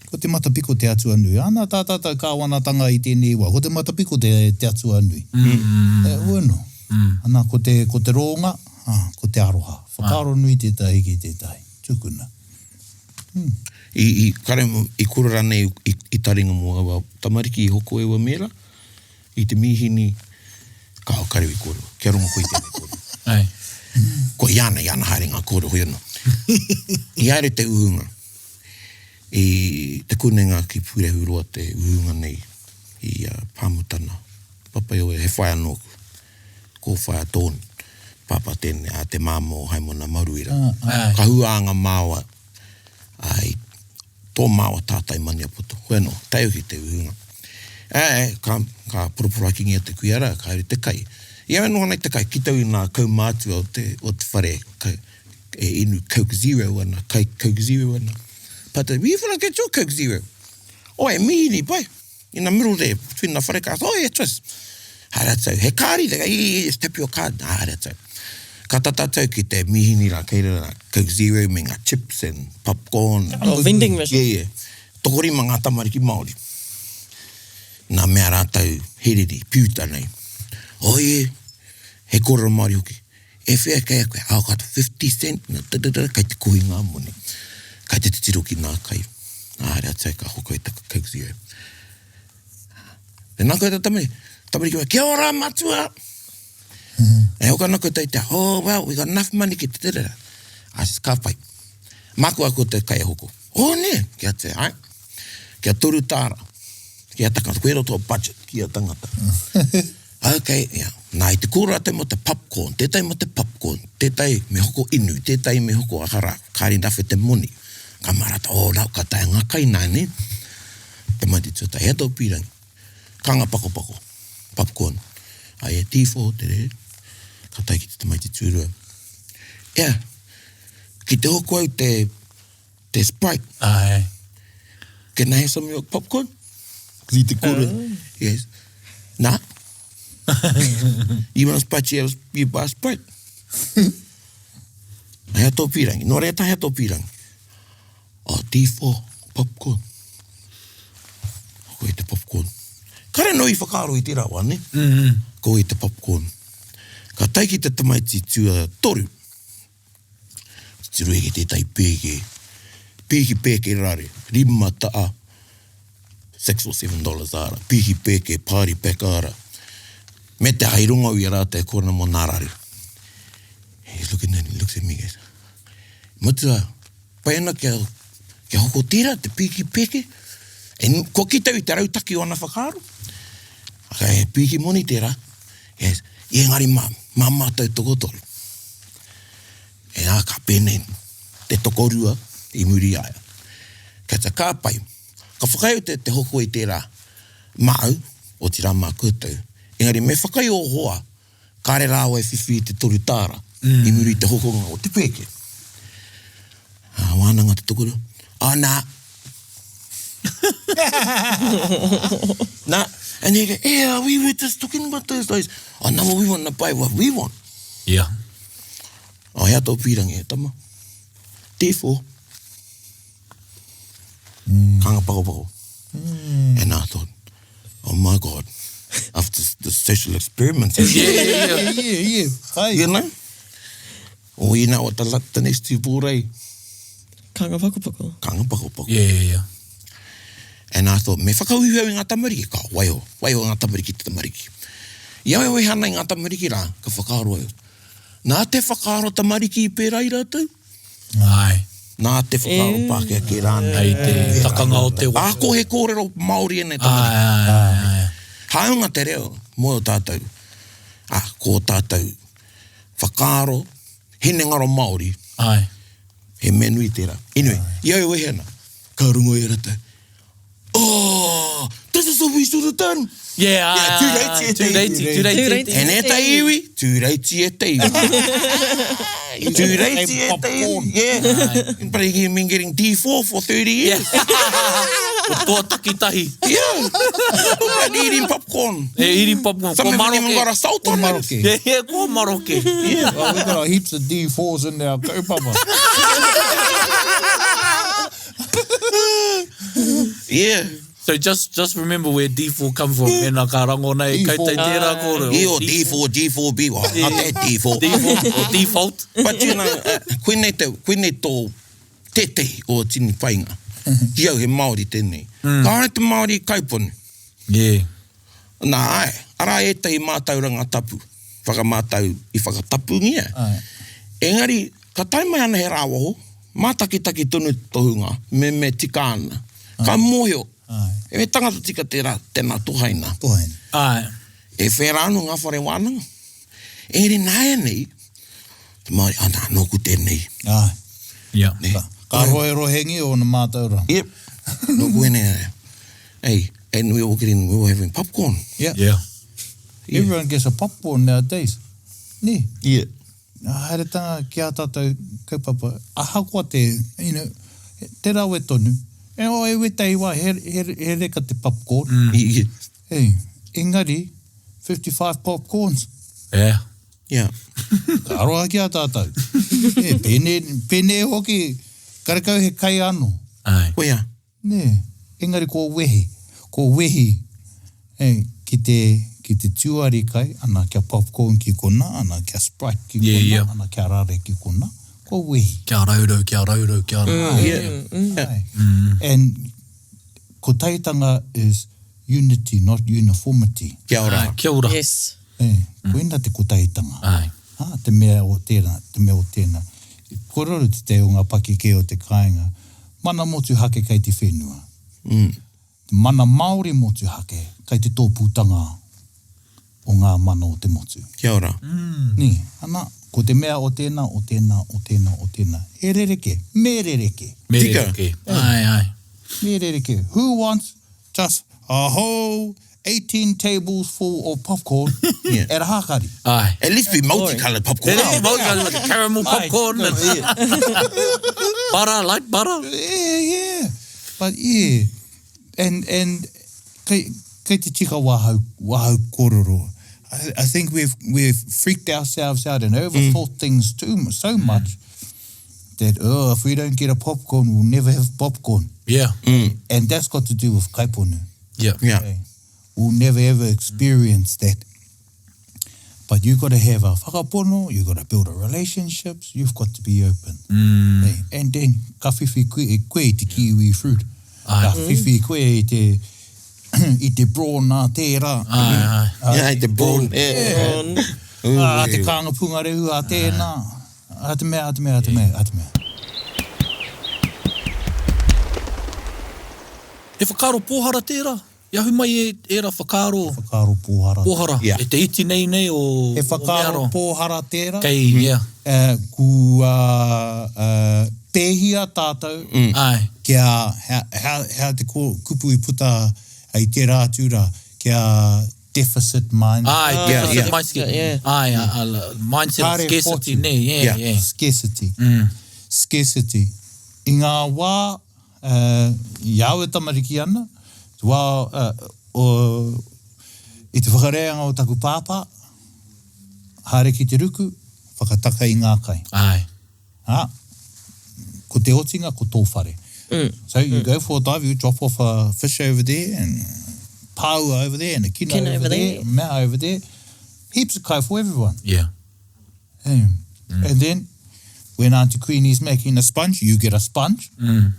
Ko te matapiko te atua nui. Ana tā tātou kāwanatanga i tēnei wā, ko te matapiko te, te atua nui. Mm. E, ueno. Mm. Ana, ko te, ko te rōnga, ah, ko te aroha. Whakaaro nui tētahi ki tētahi. Tukuna. I, i, kare, i kura ranei i, i taringa mō aua tamariki i hoko e ua mera, i te mīhini, ka kare i kōrero. Kia rongo koe i tēnei kōrero. Ai. Ko i ana, i ana haere ngā kōrero, hoi anō. I haere te uhunga. I Te Kunenga ki Pūrehuroa te uhunga nei i a Pāmutana. Papaioea, he whaea nōku. Ko whaea tōna pāpā tēnei, a te māmā o Haimona Maruira. Ka huānga māua i tō māua tātai Maniapoto. Hoi anō, tae hoki te uhunga. Ē, ka, ka poroporoakingia te kuia rā, ka haere te kai. I au e noho ana i te kai, ki tau i ngā kaumātua o te, o te whare, ka, e inu Coke Zero ana, kai Coke Zero ana. Pātai, where you gonna get your Coke Zero? Oh, e mīhini, pai. In the middle there, between the whare cars. Oh, yeah, twist. Haere atu. He kāri, they go, yeah, yeah, just tap your card. Nā, haere atu. Ka tata atu ki te mīhini rā, kei reira Coke Zero me ngā chips and popcorn. Oh, vending machine. Yeah, yeah. Tokorima ngā tamariki Māori. Nā mea rātou heriri, piuta nei. Oh, yeah. He kōrero Māori hoki. E whea kei a koe? I've got 50 cent, na da da da, kei te kohi ngā moni. Kei te titiro ki ngā kai. Haere atu ai ka hoko i taku Coke Zero. Tēnā koutou tamariki. Tamariki mai, kia ora matua! E hoko ana koutou i te, oh well, we got enough money ki te da da da. I says, ka pai. Māku a koutou kai e hoko. Oh nē, kia te, ai. Kia toru tāra. Kia tangata, koe roto o budget ki a tangata. Ok, ia. Nā, i te kōrero atu mō te popcorn, tētahi mō te popcorn, tētahi me hoko inu, tētahi me hoko aha rā, kāre enough e te moni. Ka marata, oh, nā, ka taea ngā kai nā, nē? Tamaiti tuatahi, hea tō pīrangi? Kanga pakopako, popcorn. Ai, e tīwho, te re. Ka tae ki te tamaiti tuarua. Ea, ki te hoko au te, te Sprite. Ae. Can I have some of your popcorn? Ki te kore. Yes. Nā. You want a Sprite, you, have, you buy a Sprite. Hea tō pīrangi? Nō reira, hea tō pīrangi? Oh, D4 popcorn. Ko i te popcorn. Kare no i whakaaro i tērā wā, ne? Mm -hmm. Ko i te popcorn. Ka tae ki te tamaiti tua toru. Titiro ki tētahi pēke, pīki pēke rare, rima taa, six or seven dollars ara, pīki pēke, party pack ara. Me te aha i rongo au i a rātou e kōrero mō nā raru. He's looking at me, looks at me, goes, Matua, pai ana kia, kia hoko tērā te pīki pēke? E, kua kite au i te rautaki o ana whakaaro. Okay, he pīki moni tērā. Yes. I engari mā, mā mātou tokotoru. E ā, ka pēnei te tokorua i muri i a ia. Kia ta ka pai. Ka whakaae te, te hoko i tērā māu, otirā mā koutou. Engari me whakaae ō hoa, kāre rāua e whiwhi i te toru tāra mm. i muri i te hokonga o te pēke. Ā, wānanga te tokorua. Ā, nā. nā. And he go, yeah, we were just talking about those days. Oh, no, we want to buy what we want. Yeah. Oh, hea tō pīrangi, e tama? Therefore, mm. kanga pakopako. Mm. And I thought, oh my God, after the social experiments. yeah, yeah, yeah. yeah, yeah. Hey. You know? Oh, you know what the, the next two bōrei? Kanga pakopako. Kanga pakopako. Yeah, yeah, yeah. And I thought, me whakauihui au i ngā tamariki. Ka waiho, waiho ngā tamariki te tamariki. I au e wehe ana i ngā tamariki rā, ka whakaaro au. Nā te whakaaro tamariki i pērā i rātou? Āe. Nā te whakaaro Pākehā kē rānei. Hei te takanga o te waka. Ahakoa he kōrero Māori ēnei tamariki. Āe, āe, āe, āe. Hāunga te reo mō tātou, ā, ko ō tātou whakaaro, hinengaro Māori. Āe. He mea nui tērā. Anyway, i au e wehe ana, ka rongo i a rātou, Oh, this is what we should have done. Yeah, Yeah, tūreiti e te iwi. Tūreiti, tūreiti. And e te iwi, tūreiti e te iwi. Tūreiti e te iwi. Yeah. But he been getting D4 for 30 years. Ko toa takitahi. Yeah. Bloody eating popcorn. E eating popcorn. Some Ko haven't even maroke. got a salt on it. Maroke. Yeah, yeah, ko maroke. Yeah. Well, we got heaps of D4s in our kaupapa. Yeah. So just just remember where D4 come from. Mena ka rangona e D4. koutou tērā kōrero. E o D4, G4B, well, not that D4. D4 or default. But you know, uh, koinei, te, koinei tō tētehi o tini painga. Ki au he Māori tēnei. Mm. Kāore te Māori i kauponu. Yeah. Nā, ai, arā ētahi mātauranga tapu, whakamātau i whakatapungia. Ai. Engari, ka tae mai ana he rāwaho, mātakitaki tonu te tohunga, me me tika ana. Ka mōhio, Ai. he tangata tika tērā, tēnā tohaina. Tohaina. Ai. E whērā anō ngā whare wānanga. Engari nāianei, te Māori, ana, nōku tēnei. Ai. Yeah. Nē. Ka, ka roherohengi ōna mātauranga. Yep. Nōku ēnei. Hey, and we were getting, we were having popcorn. Yeah. Yeah. Yeah. Everyone gets a popcorn nowadays. Nē. Yeah. Haeretanga ki ā tātou kaupapa, ahakoa te, you know, te rawe tonu. E, oh, e wetahi wā, he, he, he reka te popcorn. Mm. Yeah. Hey, engari, 55 popcorns. Yeah. Yeah. Ka aroha ki a tātou. e, pēnei, pēnei hoki, karekau he kai anō. Ai. Koia. Nē, engari ko wehi, ko wehi e, ki te, ki te tuari kai, ana kia popcorn ki kona, ana kia Sprite ki Yeah, kona, yeah. ana kia rare ki kona, ko wehi. Kia raurau, kia raurau, kia raurau. Yeah. Ai. And kotahitanga is unity, not uniformity. Kia ora. Ai, kia ora. Yes. E, koina te kotahitanga. Ai. Ha, te mea o tērā, te mea o tēnā. Kororo te te o ngā pakeke o te kāinga. Mana motuhake kei te whenua. Mm. Mana Māori motuhake kei te tōpūtanga o ngā mana o te motu. Kia ora. Mm. Nē, ana, ko te mea o tēnā, o tēnā, o tēnā, o tēnā. He rereke, me rereke, Me Tika. rereke. Ai, ai. me rereke. Who wants just a whole 18 tables full of popcorn Yeah. at a hākari? Ai. At least be multicoloured popcorn. Yeah, yeah, like a caramel popcorn and butter, like butter. Yeah, yeah. But yeah. And, and kei, kei te tika wahau, wahau kōrero. I, I think we've, we've freaked ourselves out and overthought things too, so much that, oh, if we don't get a popcorn, we'll never have popcorn. Yeah. And that's got to do with kaiponu. Yeah. Yeah. Okay. We'll never ever experience that. But you've got to have a whakapono, you've got to build a relationships, you've got to be open. Mm. And then, ka whiwhi koe, koe i te kiwi fruit. Ai. Ka whiwhi koe i te, i te brawn nā tērā. Ai, ai. Yeah, the bone. Yeah. On. Ā, te kānga pungarehu a tēnā. A te mea, a te mea, a te mea, a te mea. He whakaaro pōhara tērā? I ahu mai e ērā whakaaro Whakaaro pōhara. pōhara. Yeah. E te iti nei nei o He o whakaaro Mearo. pōhara tērā. Kei, yeah. Uh, kua uh, pēhia tātou Ai. kia hea, hea, hea te kupu i puta i tērā atu rā, kia deficit mind, Ai, Yeah, deficit yeah. mindset. Yeah. Ai, a, a, mindset of Kāre scarcity, fortune. nē, yeah, Yeah. yeah. scarcity. Scarcity. I ngā wā, uh, i au e tamariki ana, te wā, uh, o, i te whakareanga o taku pāpā, haere ki te ruku, whakataka i ngā kai. Ai. Ha? Ko te otinga, ko tō whare. So you go for a dive, you drop off a fish over there and pāua over there and a kino, Kino over over there, there. mea over there. Heaps of kai for everyone. Yeah. Hey. And then when Auntie Queenie's making a sponge, you get a sponge. Mm.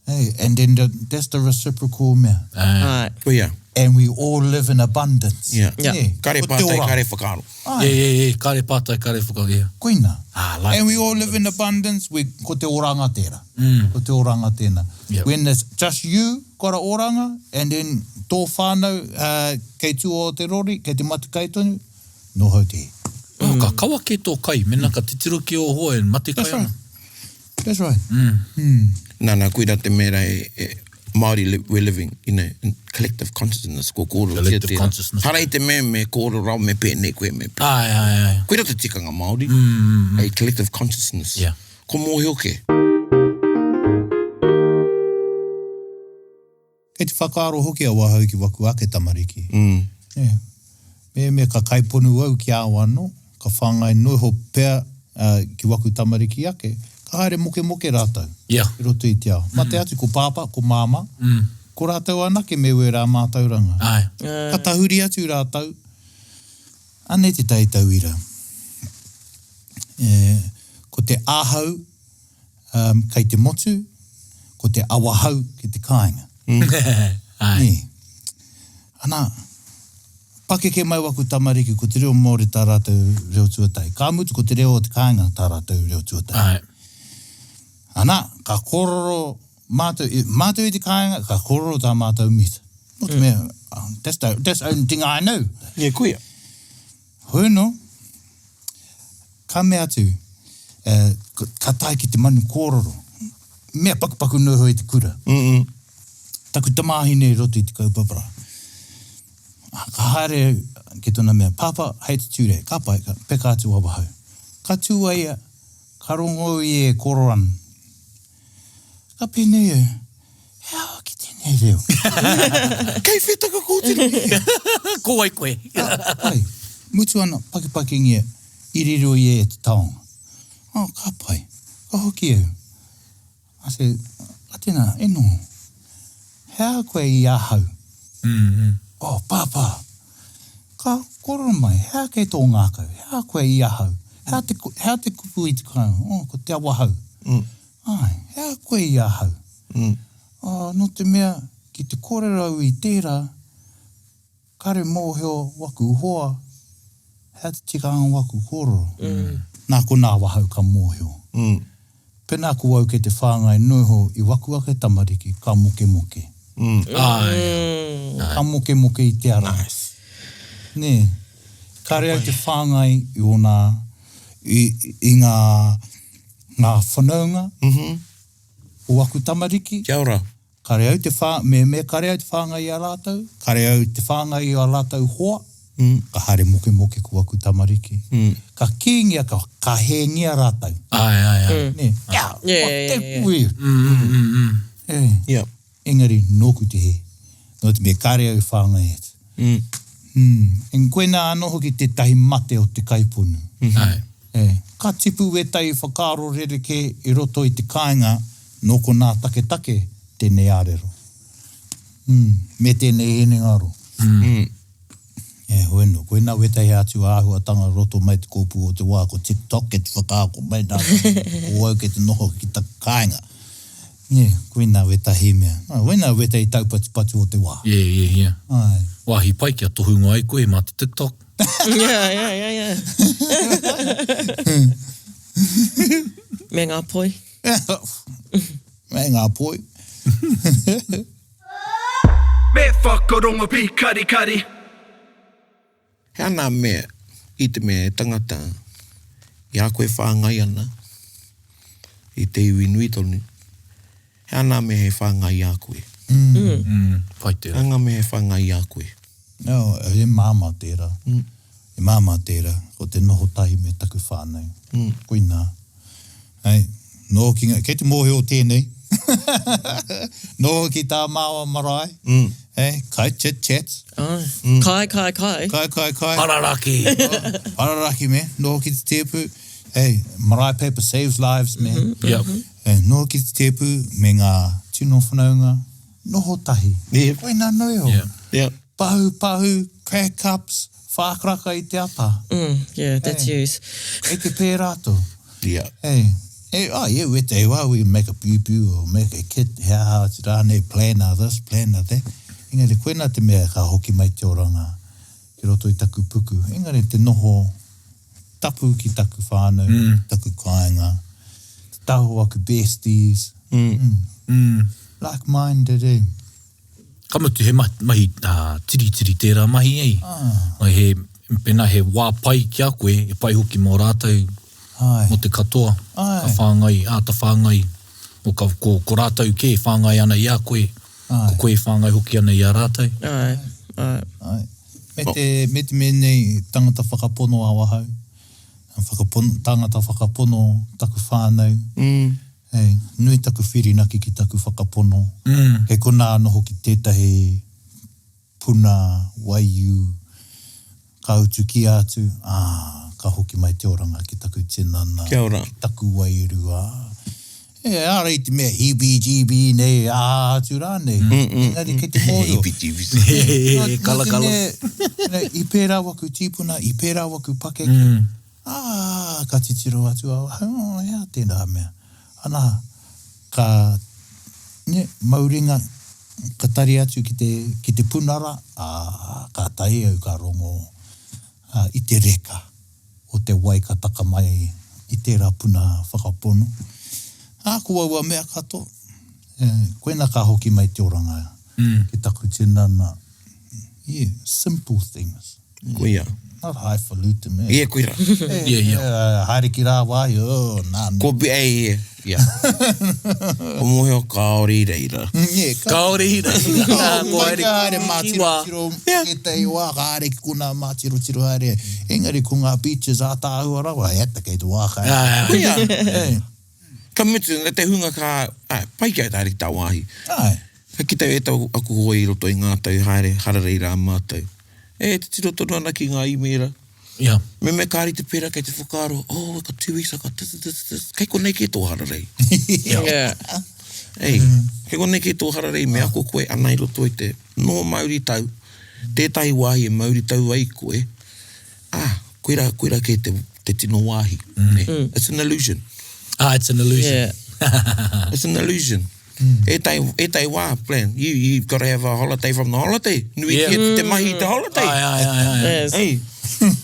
Hey, and then the, that's the reciprocal mea. Ai. Right. Koia. And we all live in abundance. Yeah. Yeah. Nē, Kare ko te pātai, ora. kare whakaaro. Ai. Yeah, yeah, yeah. Kare pātai, kare whakaaro, yeah. Koina. Ah, like And we all live in abundance, we, ko te oranga tērā. Ko te oranga tēnā. Yep. When it's just you got a oranga, and then tō whānau uh, kei tua o te rori, kei te mate kai tonu, noho te. Oh, ka kawa kē tō kai, mena ka titiro ki ō hoa e mate kai That's right. ana. That's right. Nā, nā, koira te mea e, e Māori li, we're living, you know, in collective consciousness, ko kōrero tia Collective tērā. consciousness. Hara i te mea me kōrero rau, me pēnei koe, me pēnei. Ai, ai, ai. Koira te tikanga Māori, a collective consciousness. Yeah. Ko mōhio ke. Kei te whakaaro hoki a wahau ki waku ake tamariki. Mm. Yeah. Me me ka kaiponu au ki a au anō, ka whāngai noho pea uh, ki waku tamariki ake, ka haere mokemoke rātou. Yeah. I roto i te ao. Mate atu ko pāpā, ko māmā, ko rātou anake me wērā mātauranga. Ai. Ka tahuri atu rātou, anei te tai tauira. E, ko te ahau um, kei te motu, ko te awahau ki te kāinga. Ai. Nē. Ana, pakeke mai waku tamariki, ko te reo Māori tā rātou reo tuatahi. Ka mutu ko te reo o te kāinga tā rātou reo tuatahi. Ai. Ana, ka kōrero mātou, i- mātou i te kāinga, ka kōrero tā mātou mita. Nō te mea, ah, that's the, that's the only thing I know. Yeah, koia. Hoi no, ka mea atu, eh, ka- ka tae ki te manu kōrero. Mea pakupaku noho i te kura. Mm -mm. Taku tamāhine i roto i te kaupapa rā. Ah, Ka haere ki tōna mea, Pāpā, hei te tūrei, ka pai, ka peka atu awahau. Ka tū a ia, ka rongo i e koro ana. Ka pēnei au, he aha ki tēnei reo? Kei whea taka kōtiro. Ko wai koe? Pai, mutu ana, pakipakingia, i riro i e te taonga. Oh, ka pai, ka hoki au. I said, a tēnā, e noho. He aha koe i ahau? Mm, Oh, pāpā. Ka kōrero mai, he aha kei tō ngākau? He aha koe i ahau? He aha te, he aha te kupu i te kāinga? Oh, ko te awahau. Mm. Ai, he aha koe i ahau? Mm. Oh, nō te mea, ki te kōrero au i tērā, kare mōhio waku hoa, he aha te tikanga o waku kōrero? Mm. Nā konā awahau ka mōhio. Mm. Pēnā ko au kei te whāngai noho i waku ake tamariki, ka mokemoke. Mm. Ai. Ka mokemoke i te ara. Nice. Nē. Kāre au te whāngai i ōna, i, i ngā, ngā whanaunga Mm -hmm. o aku tamariki. Kia ora. Kāre au te whā, me, me kāre au te whāngai i a rātou, kāre au te whāngai i a rātou hoa, Mm. ka haere mokemoke ko aku tamariki. Mm. Ka kīngia, ka, ka hēngia rātou. Ai, ai, ai. Nē. Yeah, Yeah, what yeah, the yeah, yeah. weird. Mm, mm, mm, mm. Eh. Yeah. Engari, nōku te hē. Nō te mea, kāre au i whāngai atu. Mm. Mm. En koinā anō hoki tētahi mate o te kaiponu. Ai. E, ka tipu wētahi whakaaro rerekē i roto i te kāinga nō konā taketake tēnei ārero. Mm. Me tēnei hinengaro. Mm. E, hoi nō, koinā wētahi atu āhuatanga roto mai te kōpū o te wā, ko TikTok ke te whakaako mai nā, ko au ke te noho ki taku kāinga. Nē, koinā wētahi mea. Nā, koinā wētahi taupatupatu o te wā. Yeah, yeah, yeah. Ai. Wāhi pai kia tohunga ai koe mā te TikTok. Yeah, yeah, yeah, yeah. Me ngā poi. Me ngā poi. Me whakarongo pīkarikari. He ana mea i te mea e tangata i a koe whāngai ana i te iwi nui tonu. He ana mea he whāngai i a koe. Mm, pai tērā. He ana mea he whāngai i a koe. No, he māmā tērā. Mm. He māmā tērā, ko te noho tahi me taku whānau. Mm. Koinā. Hei, noho ki ngā, kei te mōhio tēnei. Noho ki tā māua marae. Mm. Hey, kai chit chat. Ai. Kai, kai, kai. Kai, kai, kai. Pararaki. Pararaki, man. Noho ki te tēpu. Hey, marae paper saves lives, man. Mm -hmm. Yep. Hey, noho ki te tēpu me ngā tino whanaunga. Noho tahi. Yeah. Koinā noa iho. Yeah. Yeah. Pahu, pahu, crack ups, whākaraka i te ata. Mm, yeah, that's Hey. yours. Kei te pērā tō. Yeah. Hey, hey, oh yeah, wete wā, we make a piu piu or make a kit, he aha atu rānei, plan a this, plan a that. Engari koina te mea ka hoki mai te oranga ki roto i taku puku. Engari te noho tapu ki taku whānau, ki taku kāinga, te taha o aku besties. Mm. Like minded e. Ka mutu he mahi tiritiri tērā mahi ei. Ah. He, pēnā he wā pai ki a koe, e pai hoki mō rātou, mō te katoa. Ai. Ka whāngai, āta whāngai. O ka, ko, ko rātou kē e whāngai ana i a koe, Ai. ko koe e whāngai hoki ana i a rātou. Ai, ai. Ai. Me te, me te mea nei, tangata whakapono awahau, whakapono, tangata whakapono taku whānau. Mm. Hei, nui taku whirinaki ki taku whakapono. Kei konā anō hoki tētahi puna waiū ka utukia atu, ā, ka hoki mai te oranga ki taku tinana, Kia ora. ki taku wairua. E, ehara i te mea heebie-jeebie nei, aha atu rānei. Engari kei te mōhio. Heebie-jeebies. Nā te Kalakala. mea, i pērā waku tīpuna, i pērā waku pakeke. Ā, ka titiro atu au, oh, he aha tērā mea? Ana, ka, nē, mau ringa, ka tari atu ki te, ki te puna rā, ā, kātahi au ka rongo, ā, i te reka o te wai ka taka mai i tērā puna whakapono. Ā, ko aua mea katoa, e, koina ka hoki mai te oranga ki taku tinana. Yeah, simple things. Koia. Not highfalutin, eh? Yeah, koira. Yeah, yeah. Haere ki rāwāhi, oh, nā. Ko, eh, yeah, yeah. Ko mōhio kāore i reira. Yeah, ka... Kāore i reira. Ko haere, ka haere mātirotiro, ētahi wā ka haere ki konā mātirotiro haere. Engari ko ngā beaches ātaahua rawa, he ata kei te wā ka haere. Koia. Ka mutu, te hunga ka, āe, pai kia haere ki tāwāhi. Āe. Ka kite au e tau aku hoa i roto i ngā tau haere hararei rā mātou. E titiro tonu ana ki ngā īmēra. Yeah. Me me ka rite pērā kei te whakaaro, oh, I got two weeks, I got this, this, this. Kei konei kē tō hararei. Yeah. Ei, kei konei kē tō hararei, me ako koe ana i roto i te noho mauri tau, tētahi wāhi e mauri tau ai koe, ah, koirā, koirā kē te, te tino wāhi. Mm. It's an illusion. Ah, it's an illusion. Yeah. It's an illusion. Ētahi, ētahi wā, plan, you, you've got to have a holiday from the holiday. Nui Yeah. kē te mahi i te holiday. Ai, ai, ai, ai. Yes. Ei,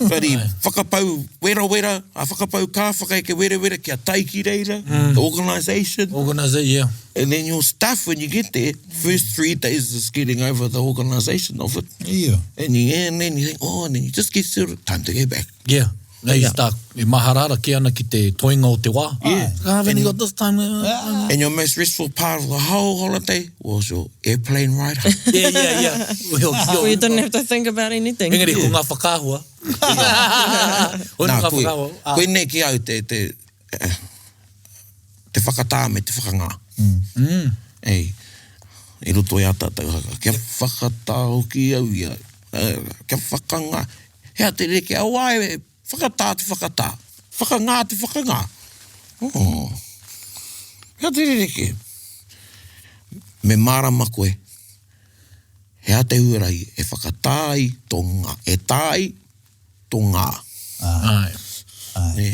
bloody whakapau werawera, a whakapau kā whakaeke werewera kia tae ki reira, the organisation. Organiser, yeah. And then your stuff when you get there, first 3 days is getting over the organisation of it. Yeah. And you, and then you think, oh, and then you just get settled, time to go back. Yeah. Nei yeah. start, e mahara ara kē ana ki te toenga o te wā. Yeah. I've only got this time. And your most restful part of the whole holiday was your airplane ride home. Yeah, yeah, yeah. Well, Well, you didn't have to think about anything. Engari, ko ngā whakaahua. Ko Nā, ngā koe, whakaahua. Ah. koinei ki au te, te, eh, te whakatā me te whakangā. Mm. Ei, i roto i a tātou haka. Kia whakatā hoki au ia. Eh, kia whakangā. Hea te reke, au ai, whakatā te whakatā. Whakangā te whakangā. Oh. Hea te rereke. Me mārama koe. Hea te huarahi e whakatā ai tō ngā, e tā ai tō ngā. Ai. Nē.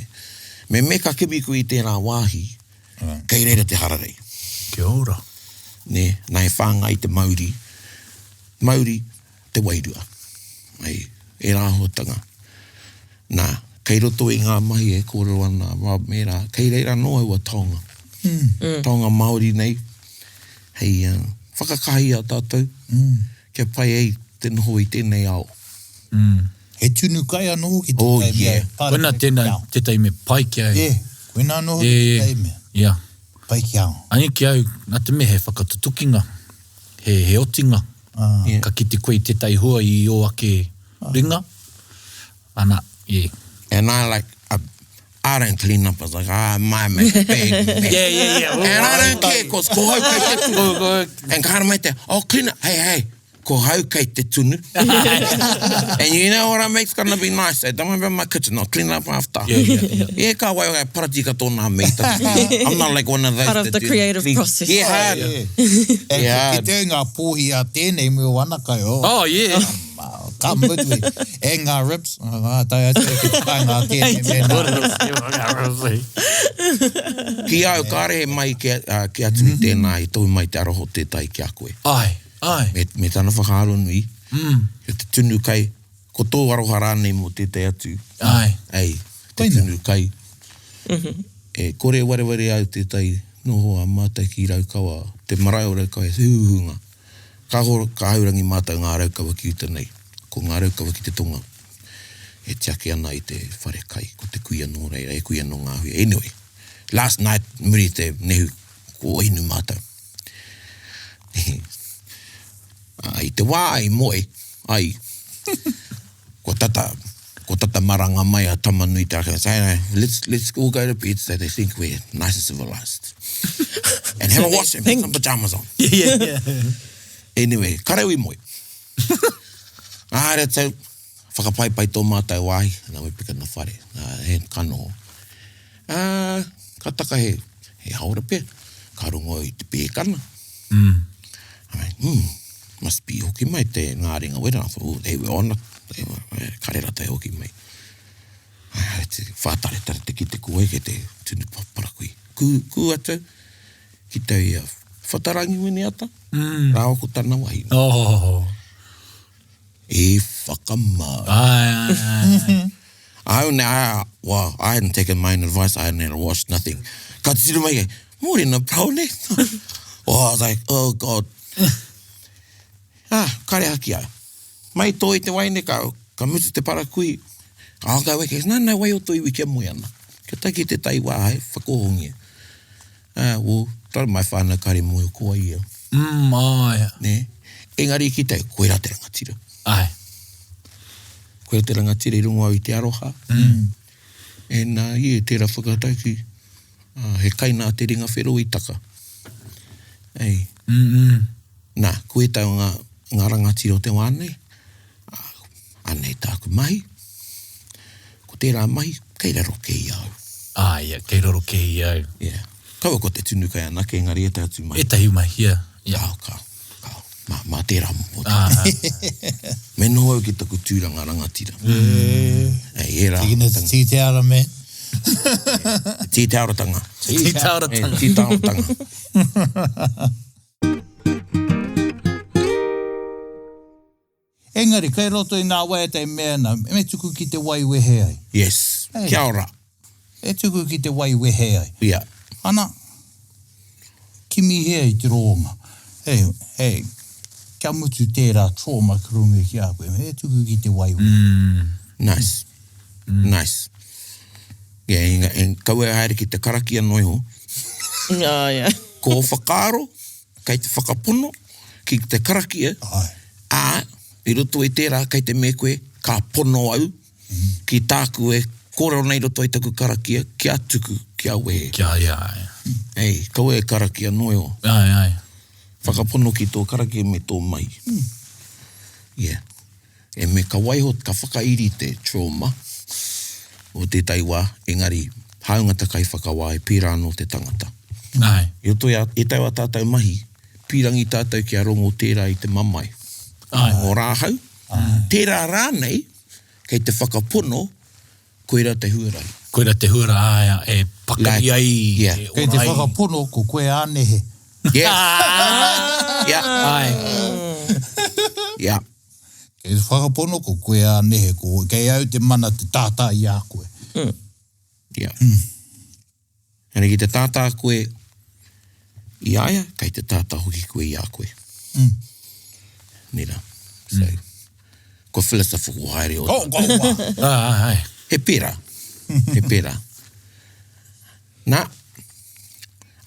Me me ka kimi koe i tērā wāhi, kei reira te hararei. Kia ora. Nē, nā e whāngai te mauri, mauri te wairua. Hei, ērā āhuatanga. Nā, kei roto i ngā mahi e kōrero ana a Rob me ērā, kei reira anō aua taonga. Taonga Māori nei, hei uh, whakakaha i a tātou, kia pai ai te noho i tēnei ao. He tunu kai anō hoki Oh, tētahi mea. yeah. Pāre Koina ki tēnā, ao. tētahi me pai ki au. Yeah, koina anō hoki Yeah, yeah. tētahi mea. Yeah. Pai ki ao. Ai ki au, nā te mea he whakatutukinga, he, he otinga. Ah. Yeah. Ka kite koe i tētahi hua i ō ake ringa. Ana, yeah. And I like, I, I don't clean up. I was like, ah, my make a big mess. Yeah, yeah, yeah. And I don't care, cause ko hau kei te tunu. And ka haere mai te, oh, clean up. Hey, hey, ko hau kei te tunu. And you know what I make's gonna be nice. So don't worry about my kitchen, I'll clean up after. Yeah, yeah, yeah. Yeah, ka wai wai parati katoa nā mei taku. I'm not like one of those Part of that the do creative clean. process. Yeah, hard. Yeah. E, Yeah. Ki te ngā pōhi a tēnei me o ana kai, oh, Oh, yeah. ka mutu e. E ngā ribs, oh, tae atu ki te kai ngā tēnei me nā ribs. Ki au, kāre he mai ki, uh, ki atu i tēnā, i tohu mai te aroha o tētahi ki a koe. Ai. Āe. Me, me tana whakaaro nui. Mm. Kia te tunu kai, ko tō aroha rānei mō tētahi atu. Āe. Ei, te Koina. tunu kai. E kore e wareware au tētahi noho a mātou ki Raukawa, te marae o Raukawa he huhunga. Ka horo, ka haurangi mātou ngā Raukawa ki uta nei, ko ngā Raukawa ki te tonga e tiaki ana i te whare kai, ko te kuia nō reira, he kuia nō Ngā Huia. Anyway, last night, muri i te nehu, ko inu mātou. I te wā i moe ai, kua tata, kua tata maranga mai a Tama-nui-te-raki, say, hey, let's, let's all go to bed so they think we're nice and civilized. And have a wash and put some pyjamas on. Yeah, yeah, yeah. Anyway, kareu i moe. Haere atu, whakapaipai tō mātou wāhi, nā we peka na whare, nā, he, ka noho. Ā, ka taka he, he haora pea, ka rongo au i te pēkana. Mm. I'm like, hmm, must be hoki mai te ngā ringa wera. I thought, oh, they were on it. They were, eh, kare rata e hoki mai. Ai, haere te whātaretare te kite ko wai kei te tunu parakui. Kū, kū atu ki te ia Whatarangi Winiata, mm. rāua ko tana wahine. Oh. I whakamā. Ai, ai, ai, ai. I only, I, well, I hadn't taken my own advice, I hadn't had a wash, nothing. Ka titiro mai, Morena Browne. oh, I was like, oh God. ah, kare haki au. Mai tō i te waine, ka, ka mutu te parakui. Ka haka weke, nā, nā, wai o tō iwi kia moe ana. Kia tae ki te tai wā, hai, whakohongia. Ah, well, tara mai whānau kare moe ko ai ia. Mm, ai. Nē? Engari ki te, koirā te rangatira. Ai. Koirā te rangatira i rongo au i te aroha. Mm. And, uh, yeah, tērā whakatauki, uh, he kai nā te ringa whero i taka. Ei. Mm, mm. Nā, ko ētahi o ngā, ngā rangatira o te wā nei, anei tāku mahi, ko tērā mahi, kei raro kē i a au. Ah, ia, kei raro kē i au. Yeah. Kaua ko te tunu kai anake, engari ētahi atu mahi. Ētahi mahi, yeah. Yeah. Kao, kao, kao. Mā, mā tērā momo. Ah, ah. Me noho au ki taku tūranga rangatira. Mm. Ei, ērā. Tikina te tī te ara, man. Tī te aratanga. Tī te aratanga. Tī te aratanga. Engari, kei roto i nā waiata e mea ana, me tuku ki te wai wehe ai. Yes. Hey. Kia ora. E tuku ki te wai wehe ai. Yeah. Ana, kimihia i te rōnga. Hey, hey, kia mutu tērā trauma ki runga ki a koe. E tuku ki te wai wehe. Mm. Nice. Mm. Nice. Yeah, inga, en, kaua e haere ki te karakia noa iho. Oh, yeah. Ko whakaaro, kei te whakapono ki te karakia, Āe. ā, i roto i tērā kei te me koe, ka pono au ki tāku e kōrero nei i roto i taku karakia, kia tuku, kia wehe. Kia, ia, āe. Ei, kaua e karakia noa iho. Āe, āe. Whakapono ki tō karakia me tō mahi. Yeah. E me ka waiho, ka whakairi te trauma o tētahi wā, engari hāunga ta kaiwhakawā e pērā anō te tangata. Āe. I roto i a, ētahi o ā tātou mahi, pīrangi tātou kia rongo tērā i te mamae. Āe. O rāhau, tērā rānei kei te whakapono koirā te huarahi. Koirā te huarahi, āe, e pakari Like, ai, yeah. e Kei te ora ai. whakapono ko koe ānehe. Yes. Yeah. Āe. Yeah. Kei te whakapono ko koe ānehe, ko kei au te mana te tātā i a koe. Yeah. Engari ki te tātā koe i a ia, kei te tātā hoki koe i a koe. Mm. Nē rā. So, mm. kua philosophical haere o. Oh, go, wā. Ah, ai. He pērā. He pērā. Nā,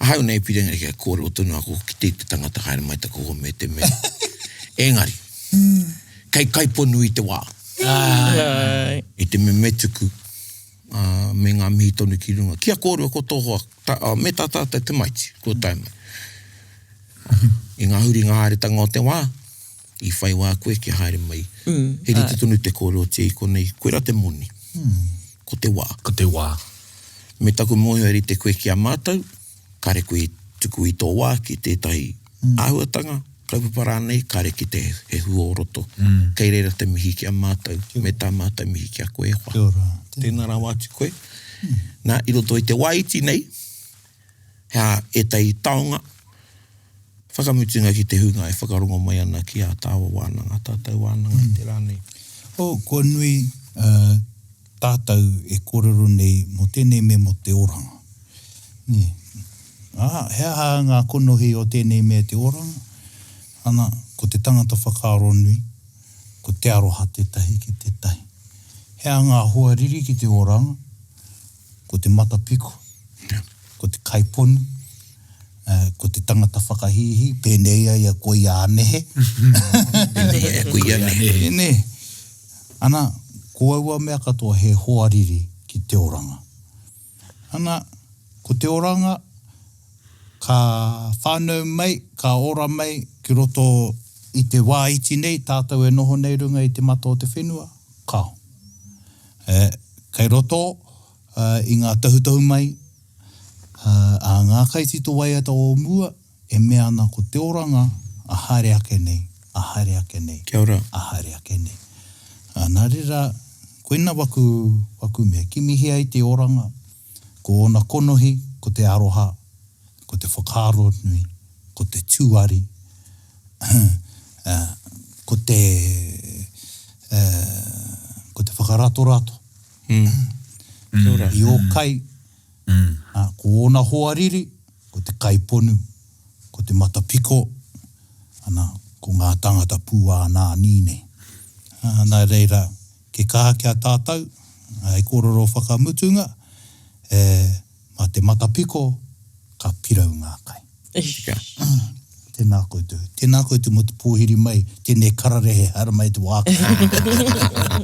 ahau nei piringa kia kōrero tonu ako ki te te tangata haere mai taku hoa me te mea. Engari, kei kaiponu i te wā. Right. I te mea me tuku, ā, me ngā mihi tonu ki runga. Kia kōrua ko tō hoa, ta, ā, me tā tātou tamaiti, kua tae mai. I ngā huringa haeretanga o te wā, i whai wā koe kia haere mai. Mm, He rite tonu te kōrerotia i konei, koirā te moni. Ko te wā. Ko te wā. Me taku mōhio e rite koe ki a mātou, kare koe i tuku i tō wā ki tētahi āhuatanga, kaupapa rānei, kare ki te he hua o roto. Kei reira te mihi ki a mātou, me tā mātou mihi ki a koe e hoa. Kia ora. Tēnā rawa atu koe. Nā, i roto i te wā iti nei, he aha ētahi taonga. Whakamutunga ki te hunga e whakarongo mai ana ki ā tāua wānanga, tātou wānanga i te rā nei. Oh, kua nui tātou e kōrero nei mō tēnei mea mō te oranga. Nē. Ā, he aha ngā konohi o tēnei mea te oranga? Ana, ko te tangata whakaaro nui, ko te aroha tētahi ki tētahi. He aha ngā hoariri ki te oranga? Ko te matapiko, ko te kaiponu, ko te tangata whakahīhī, pēnei ai a koia a nehe. Pēnei ai a koia a nehe. Nē. Ana, ko aua mea katoa he hoariri ki te oranga. Ana, ko te oranga, ka whānau mai, ka ora mai ki roto i te wā iti nei, tātou e noho nei runga i te mata o te whenua, kao. E, kei roto i ngā tohutohu mai a ngā kaitito waiata o mua e mea ana ko te oranga a haere ake nei, a haere ake nei, Kia ora. a haere ake nei. Ā, nā reira, koina waku, waku mea, kimihia ai te oranga, ko ōna konohi, ko te aroha, ko te whakaaro nui, ko te tuari, ā, ko te, ā, ko te whakaratorato. Kia ora. I ō kai, ā, ko ōna hoariri, ko te kaiponu, ko te matapiko, ana, ko ngā tāngata pūānānī nei. Ā, nā reira, ke kaha ki a tātou, hei kōrero whakamutunga, e, mā te matapiko ka pirau ngā kai. Tika. Tēnā koutou. Tēnā koutou mō te pōhiri mai, tēnei kararehe haere mai te wā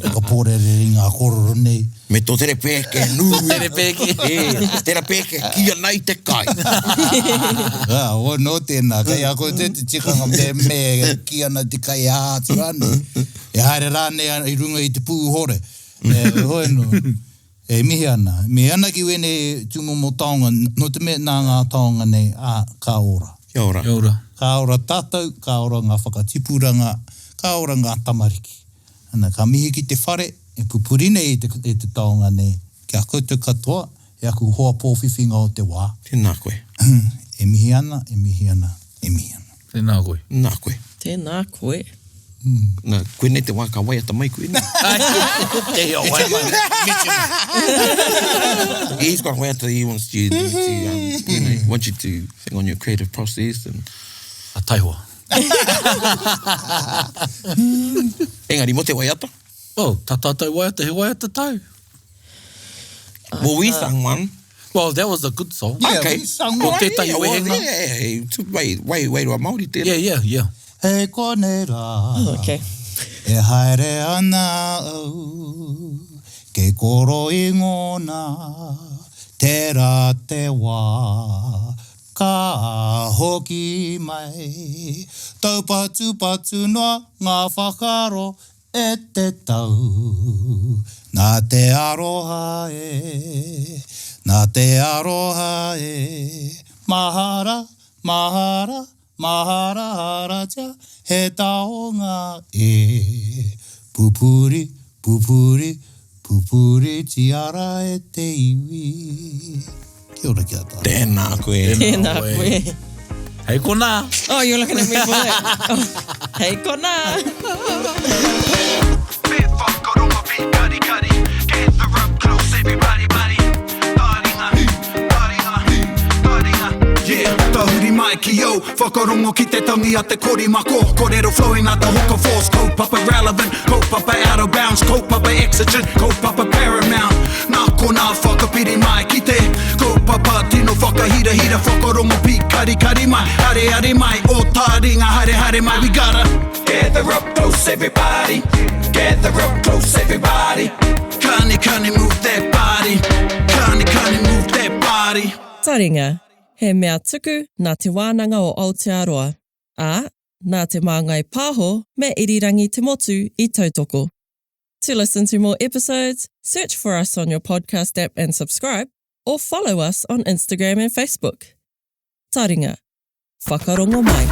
whakapōrerere i ngā kōrero nei. Me tō tere pēke nui. Tō tere pēke. E, tera pēke ki ana i te kai. Ā, o nō tēnā, kei a koutou te tikanga me, me ki ana te kai e aha atu rānei. E haere rānei i runga i te pūhore. E, hoi nō. E mihi ana. E mihi ana ki wēnei tūmomo taonga, nō te mea nā ngā taonga nei, ā, ka ora. Kia ora. Kia ora. Ka ora tātou, ka ora ngā whakatipuranga, ka ora ngā tamariki. Ana, ka mihi ki te whare e pupuri nei i te, i te taonga nei, ki a koutou katoa, e aku hoa pōwhiwhinga o te wā. Tēnā koe. E mihi ana, e mihi ana, e mihi ana. Tēnā koe. Nā koe. Tēnā koe. Nā, koinei te wā ka waiata mai koe, nē? Te hea waiata. He's got a waiata he wants you to, um, you know, wants you to think on your creative process and... A taihoa. Engari, mō te waiata? Well, tā tātou waiata, he waiata tau. Well, we sung one. Well, that was a good song. Yeah, okay. we sung Ko one. tētahi Yeah, well, wehenga. yeah, yeah, yeah. Wai, wai, wairua Māori tērā. Yeah, yeah, yeah. Hei konei rā. Oh, okay. E haere ana au, kei koro i ngona, tērā te wā, ka hoki mai. Taupatupatu noa ngā whakaaro E te tau, nā te aroha e, nā te aroha e, Mahara, mahara, maharaharatia, he taonga e. Pupuri, pupuri, pupuritia rā e te iwi. Kia ora ki a tātou. Tēnā koe. Tēnā koe. Hei konā. Oh, you're looking at me for that. Oh, hei konā. Bit whakarongo, be karikari Gather up close, everybody, buddy Taringa, taringa, taringa Yeah, tahuri mai ki au Whakarongo ki te tangi a te korimako Korero flowing like the hook of force Kaupapa relevant, kaupapa out of bounds Kaupapa exigent, kaupapa paramount Nā konā whakapiri mai ki te kaupapa tino whakahirahira Whakarongo pīkarikari mai, areare mai Ō taringa haere haere mai We gotta gather up close everybody Gather up close everybody Kani kani move that body Kani kani move that body Taringa, he mea tuku nā Te Wānanga o Aotearoa, ā, nā Te Māngai Pāho me Irirangi Te Motu i tautoko. To listen to more episodes, search for us on your podcast app and subscribe, or follow us on Instagram and Facebook. Taringa. Whakarongo mai.